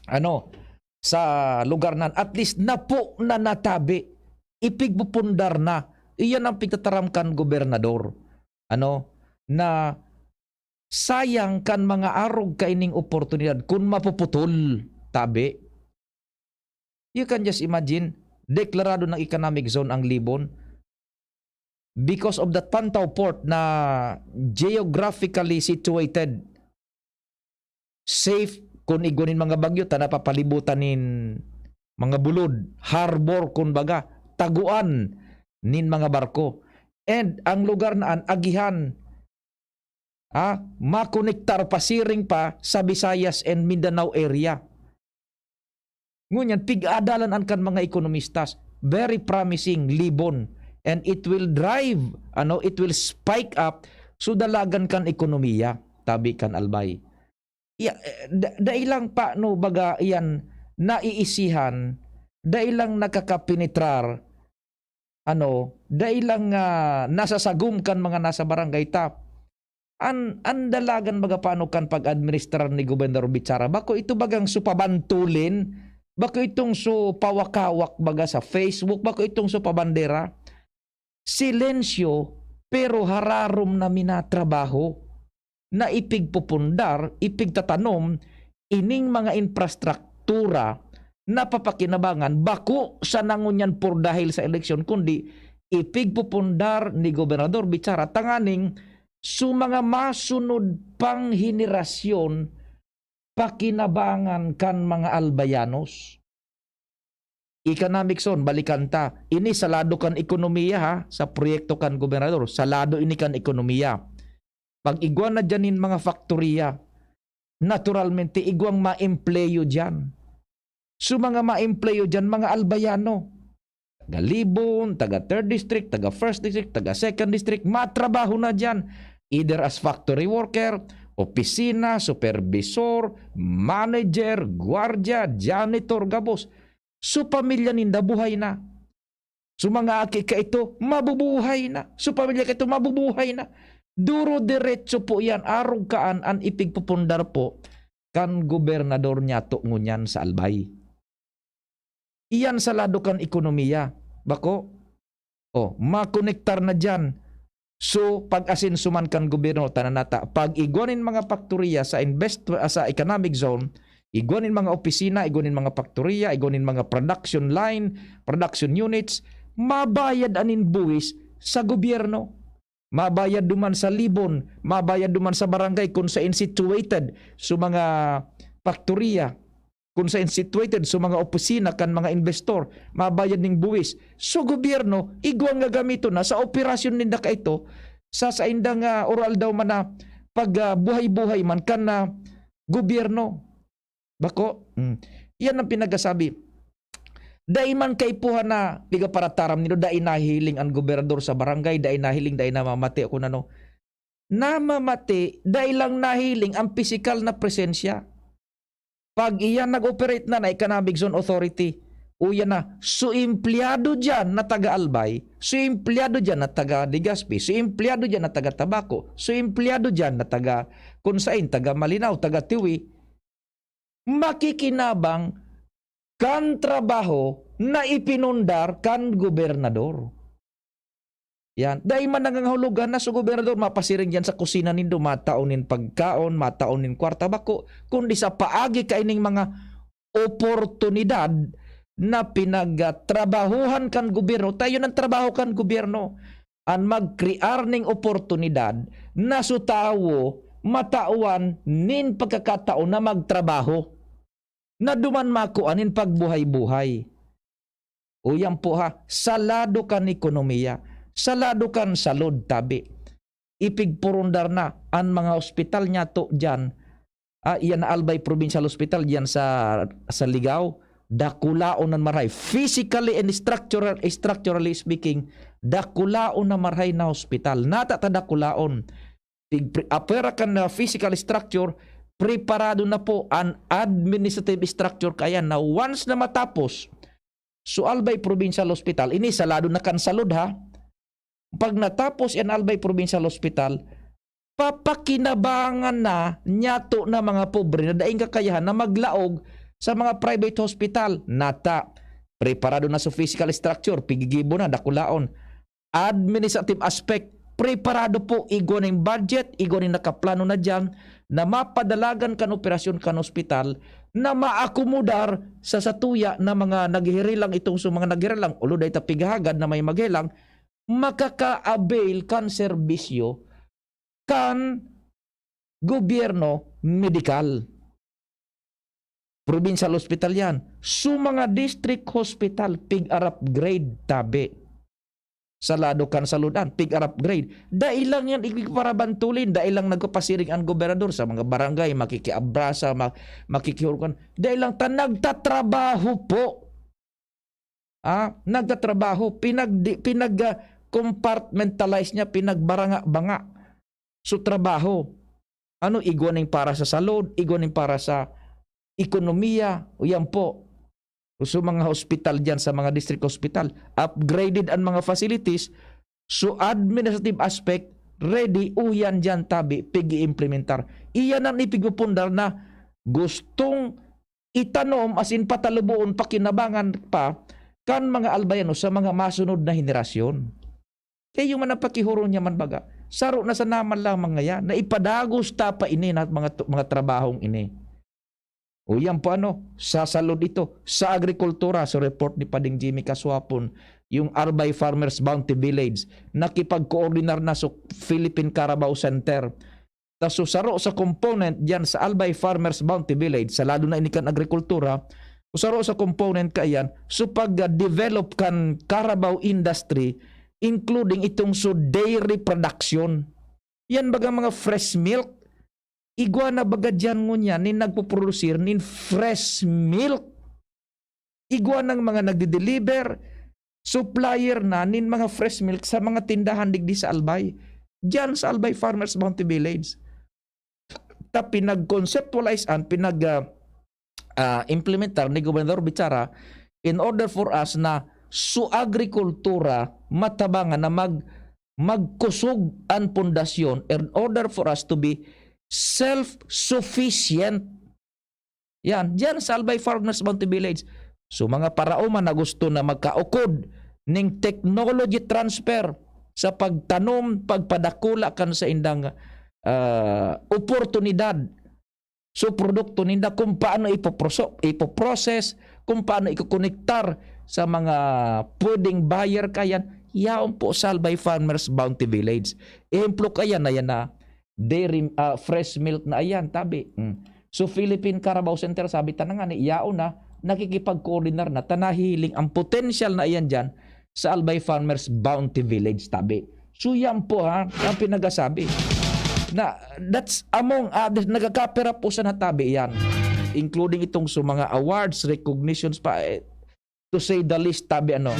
Ano, sa lugar na, at least, napo na natabi. Ipigpupundar na. Iyan ang pigtataram kan gobernador. Ano, na sayang kan mga arog kaining oportunidad kun mapuputol, tabi. You can just imagine, deklarado ng economic zone ang Libon because of the Tantao Port na geographically situated, safe kun igwa nin mga bagyo ta napapalibutan nin mga bulod, harbor, kun baga, taguan nin mga barko. And ang lugar na an agihan, ah, makonektar pasiring pa sa Visayas and Mindanao area. Ngunyan, pig-aadalan an kan mga ekonomistas, very promising, Libon. And it will drive, ano, it will spike up, so dalagan kan ekonomiya, tabi kan Albay. Ya, eh, da-, dai lang pa, no, baga, iyan, naiisihan, dai lang nakakapenetrar, ano, dai lang, ah, nasasagom kan mga nasa barangay ta. An, an dalagan baga paano kan pag-administrar ni Gobernador Bichara, bako ito bagang supabantulin, bako itong supawakawak baga sa Facebook, bako itong supabandera. Silensyo, pero hararom na minatrabaho na ipigpupundar, ipigtatanom ining mga infrastruktura na papakinabangan, bako sa nangunyan por dahil sa eleksyon, kundi ipigpupundar ni Gobernador Bichara tanganing sa mga masunod pang henerasyon, pakinabangan kan mga Albayanos. Economic zone, balikan ta. Ini sa lado kan ekonomiya, ha, sa proyekto kan gobernador. Sa lado ini kan ekonomiya. Pag igwa na dyan nin mga faktoriya, naturalmente, igwang maempleyo dyan. So, mga maempleyo dyan, mga Albayano. Taga Libon, taga third District, taga first District, taga second District, matrabaho na dyan. Either as factory worker, opisina, supervisor, manager, gwardiya, janitor, gabos. So, pamilya ninda buhay na. So, mga aki kaito, mabubuhay na. So, pamilya kaito, mabubuhay na. Duro-diretso po yan. Arog kaan an ipigpupundar po kan gobernador niyato ngunyan sa Albay. Iyan sa lado kan ekonomiya. Bako? Oh, makonektar na dyan. So, pag-asenso man kan gobyerno, tanan nata, pag igwa nin mga faktoriya sa invest-, ah, sa economic zone, igwa nin mga opisina, igwa nin mga faktoriya, igwa nin mga production line, production units, mabayad anin buwis sa gobyerno. Mabayad duman sa Libon, mabayad duman sa barangay kung saan situated so mga faktoriya, kung saan situated so mga opisina kan mga investor, mabayad ning buwis. So, gobyerno, igwa nga gamiton na sa operasyon ninda kaito, sa sainda nga oral daw man na pag, ah, buhay-buhay man kan na gobyerno. Bako? Mm. Yan ang pinagasabi. Dai man kaipuhan na pigaparataram nindo, dai nahiling ang gobernador sa barangay, dai nahiling, dai namamati o kun ano. Namamati, dai lang nahiling ang pisikal na presensya. Pag iyan nag-operate na, na economic zone authority, uyan na, so empleyado dyan na taga Albay, so empleyado dyan na taga Legazpi, so empleyado dyan na taga Tabaco, so empleyado dyan na taga kung sain, taga Malinao, taga Tiwi, makikinabang kan trabaho na ipinundar kan gobernador. Yan. Dai man nangangahulugan na so gobernador mapasiring diyan sa kusina nindo, matao nin pagkaon, matao nin kwarta, bako, kundi sa paagi kaining mga oportunidad na pinagtrabahuhan kan gobyerno, ta iyon ang trabaho kan gobyerno, an magkrear ning oportunidad na so tawo matawan nin pagkakataon na magtrabaho, na duman makua nin pagbuhay-buhay. Uyan po ha, sa lado kan ekonomiya, sa lado kan salud tabi, ipigpurundar na an mga ospital niyato diyan. Ah, iyan na Albay Provincial Hospital diyan sa, sa Ligao. Dakulaon na marahay. Physically and structural, structurally speaking, dakulaon na marahay na hospital. Nata ta dakulaon. Pig-, pre-, apwera kan, ah, physical structure, preparado na po an administrative structure kaya na once na matapos, so Albay Provincial Hospital, ini sa lado na kan salud ha. Pag natapos an Albay Provincial Hospital, papakinabangan na niyato na mga pobre na daing kakayahan na maglaog sa mga private hospital. Nata, preparado na sa physical structure, pigigibo na, dakulaon. Administrative aspect, preparado po, igwa ning budget, igwa ning nakaplano na diyan na mapadalagan kan operasyon kan hospital na maakomodar sa satuya na mga naghihirilang, itong sa mga naghirilang, ulo dahil ta pighahagad na may maghilang, makaka-avail kan serbisyo kan gobyerno medikal. Provincial hospital yan. So, mga district hospital, pig-upgrade tabi. Sa lado kan saludan, pig-upgrade. Dai lang yan, igig parabantulin. Dai lang nagpapasiring ang gobernador sa mga barangay, makikiabrasa, ma-, makikihurukan. Dai lang ta nagtatrabaho po. Ah, nagtatrabaho, pinag-, pinag-, ah, compartmentalize niya, pinagbaranga-banga. So, trabaho. Ano, igwa ning para sa salud, igwa ning para sa ekonomiya, o yan po. So, mga hospital diyan sa mga district hospital, upgraded ang mga facilities. So, administrative aspect, ready, uyan diyan tabi, pig-iimplementar. Iyan ang ipigpupundar na gustong itanom, as in, pataluboon, pakinabangan pa kan mga Albayano sa mga masunod na henerasyon. Kaya yung man ang pakihurong niya man baga, saro na sana man lamang ngaya, na ipadagos ta pa ini na mga, mga trabahong ini. O yan po ano, sa salud ito, sa agrikultura, sa report ni Pading Jimmy Kasuapon, yung Arbay Farmers Bounty Village, nakipagkoordinar na sa Philippine Carabao Center. Ta so saro sa component diyan sa Albay Farmers Bounty Village, sa lado na ini kan agrikultura, Saro sa component kaiyan, so pag-develop kan Carabao industry, including itong so dairy production. Yan baga mga fresh milk. Igwa na baga diyan ngunyan nin nagpuprodusir nin fresh milk. Igwa ng mga nagdi-deliver, supplier na nin mga fresh milk sa mga tindahan digdi sa Albay. Diyan sa Albay Farmers Bounty Village. Ta pinag-conceptualize an pinag, ah, ah, implementar ni Gobernador Bichara in order for us na su agrikultura matabangan na mag-, magkusog an pundasyon in order for us to be self-sufficient. Yan, diyan sa Albay Farmers Bounty Village. So, mga paraoma na gusto na magkaukod ning technology transfer sa pagtanom, pagpadakula kan saindang, ah, oportunidad. So, produkto ninda kung paano ipoproso-, ipoprocess, kung paano ikokonektar sa mga pwedeng buyer kayan, yaon po sa Albay Farmers Bounty Village. Ehemplo kayan na yan na dairy, ah, fresh milk na ayan, tabi. Mm. So, Philippine Carabao Center, sabi ta na nga ni, yaon na, nakikipag-coordinar na, ta nahihiling ang potential na ayan dyan sa Albay Farmers Bounty Village, tabi. So, yan po, ha, ang pinagasabi. Na, that's among others, nagkakapera po sa natabi yan. Including itong sa mga awards, recognitions pa, eh, to say the least, tabi ano.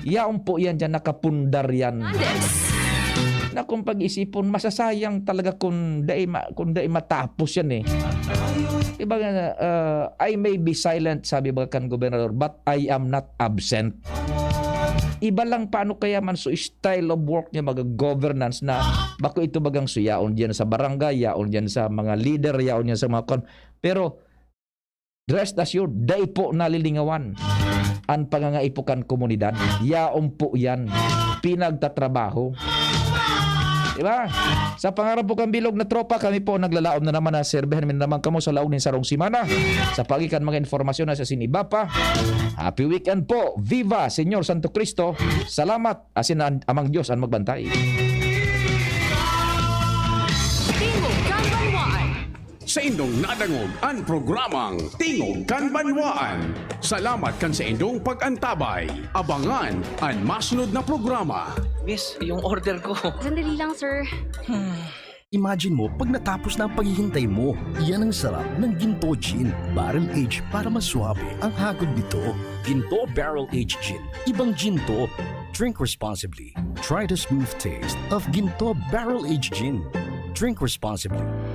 Yaon po yan dyan, nakapundar yan. Andes. Na kung pag-isipon, masasayang talaga kung dai ma-, kung dai matapos yan eh. Iba nga, uh, "I may be silent," sabi ba kan gobernador, "but I am not absent." Iba lang paano kaya man so style of work niya, mga governance na bako ito bagang suyaon diyan sa barangay, yaon diyan sa mga leader, yaon diyan sa mga kon-, pero rest assured, dai po nalilingawan an pangangaipo kan komunidad. Yaon po yan. Pinagtatrabaho. Diba? Sa pangaran po kan bilog na tropa, kami po naglalaom na naman na serbihan mi na naman kamo sa laog nin sarong semana. Sa pagi kan mga informasyon na sa siniba pa. Happy weekend po. Viva Señor Santo Cristo. Salamat. Asin na Amang Diyos an magbantay. Tingog kan Banwaan. Sa indong nadangog an programang Tingog kan Banwaan. Salamat kan sa indong pag-antabay. Abangan an masunod na programa. Miss, yung order ko. Sandali lang, sir. Imagine mo, pag natapos na ang paghihintay mo, iyan ang sarap ng Ginto Gin. Barrel age para mas suabe ang hagod nito. Ginto Barrel Aged Gin. Ibang gin to. Drink responsibly. Try the smooth taste of Ginto Barrel Aged Gin. Drink responsibly.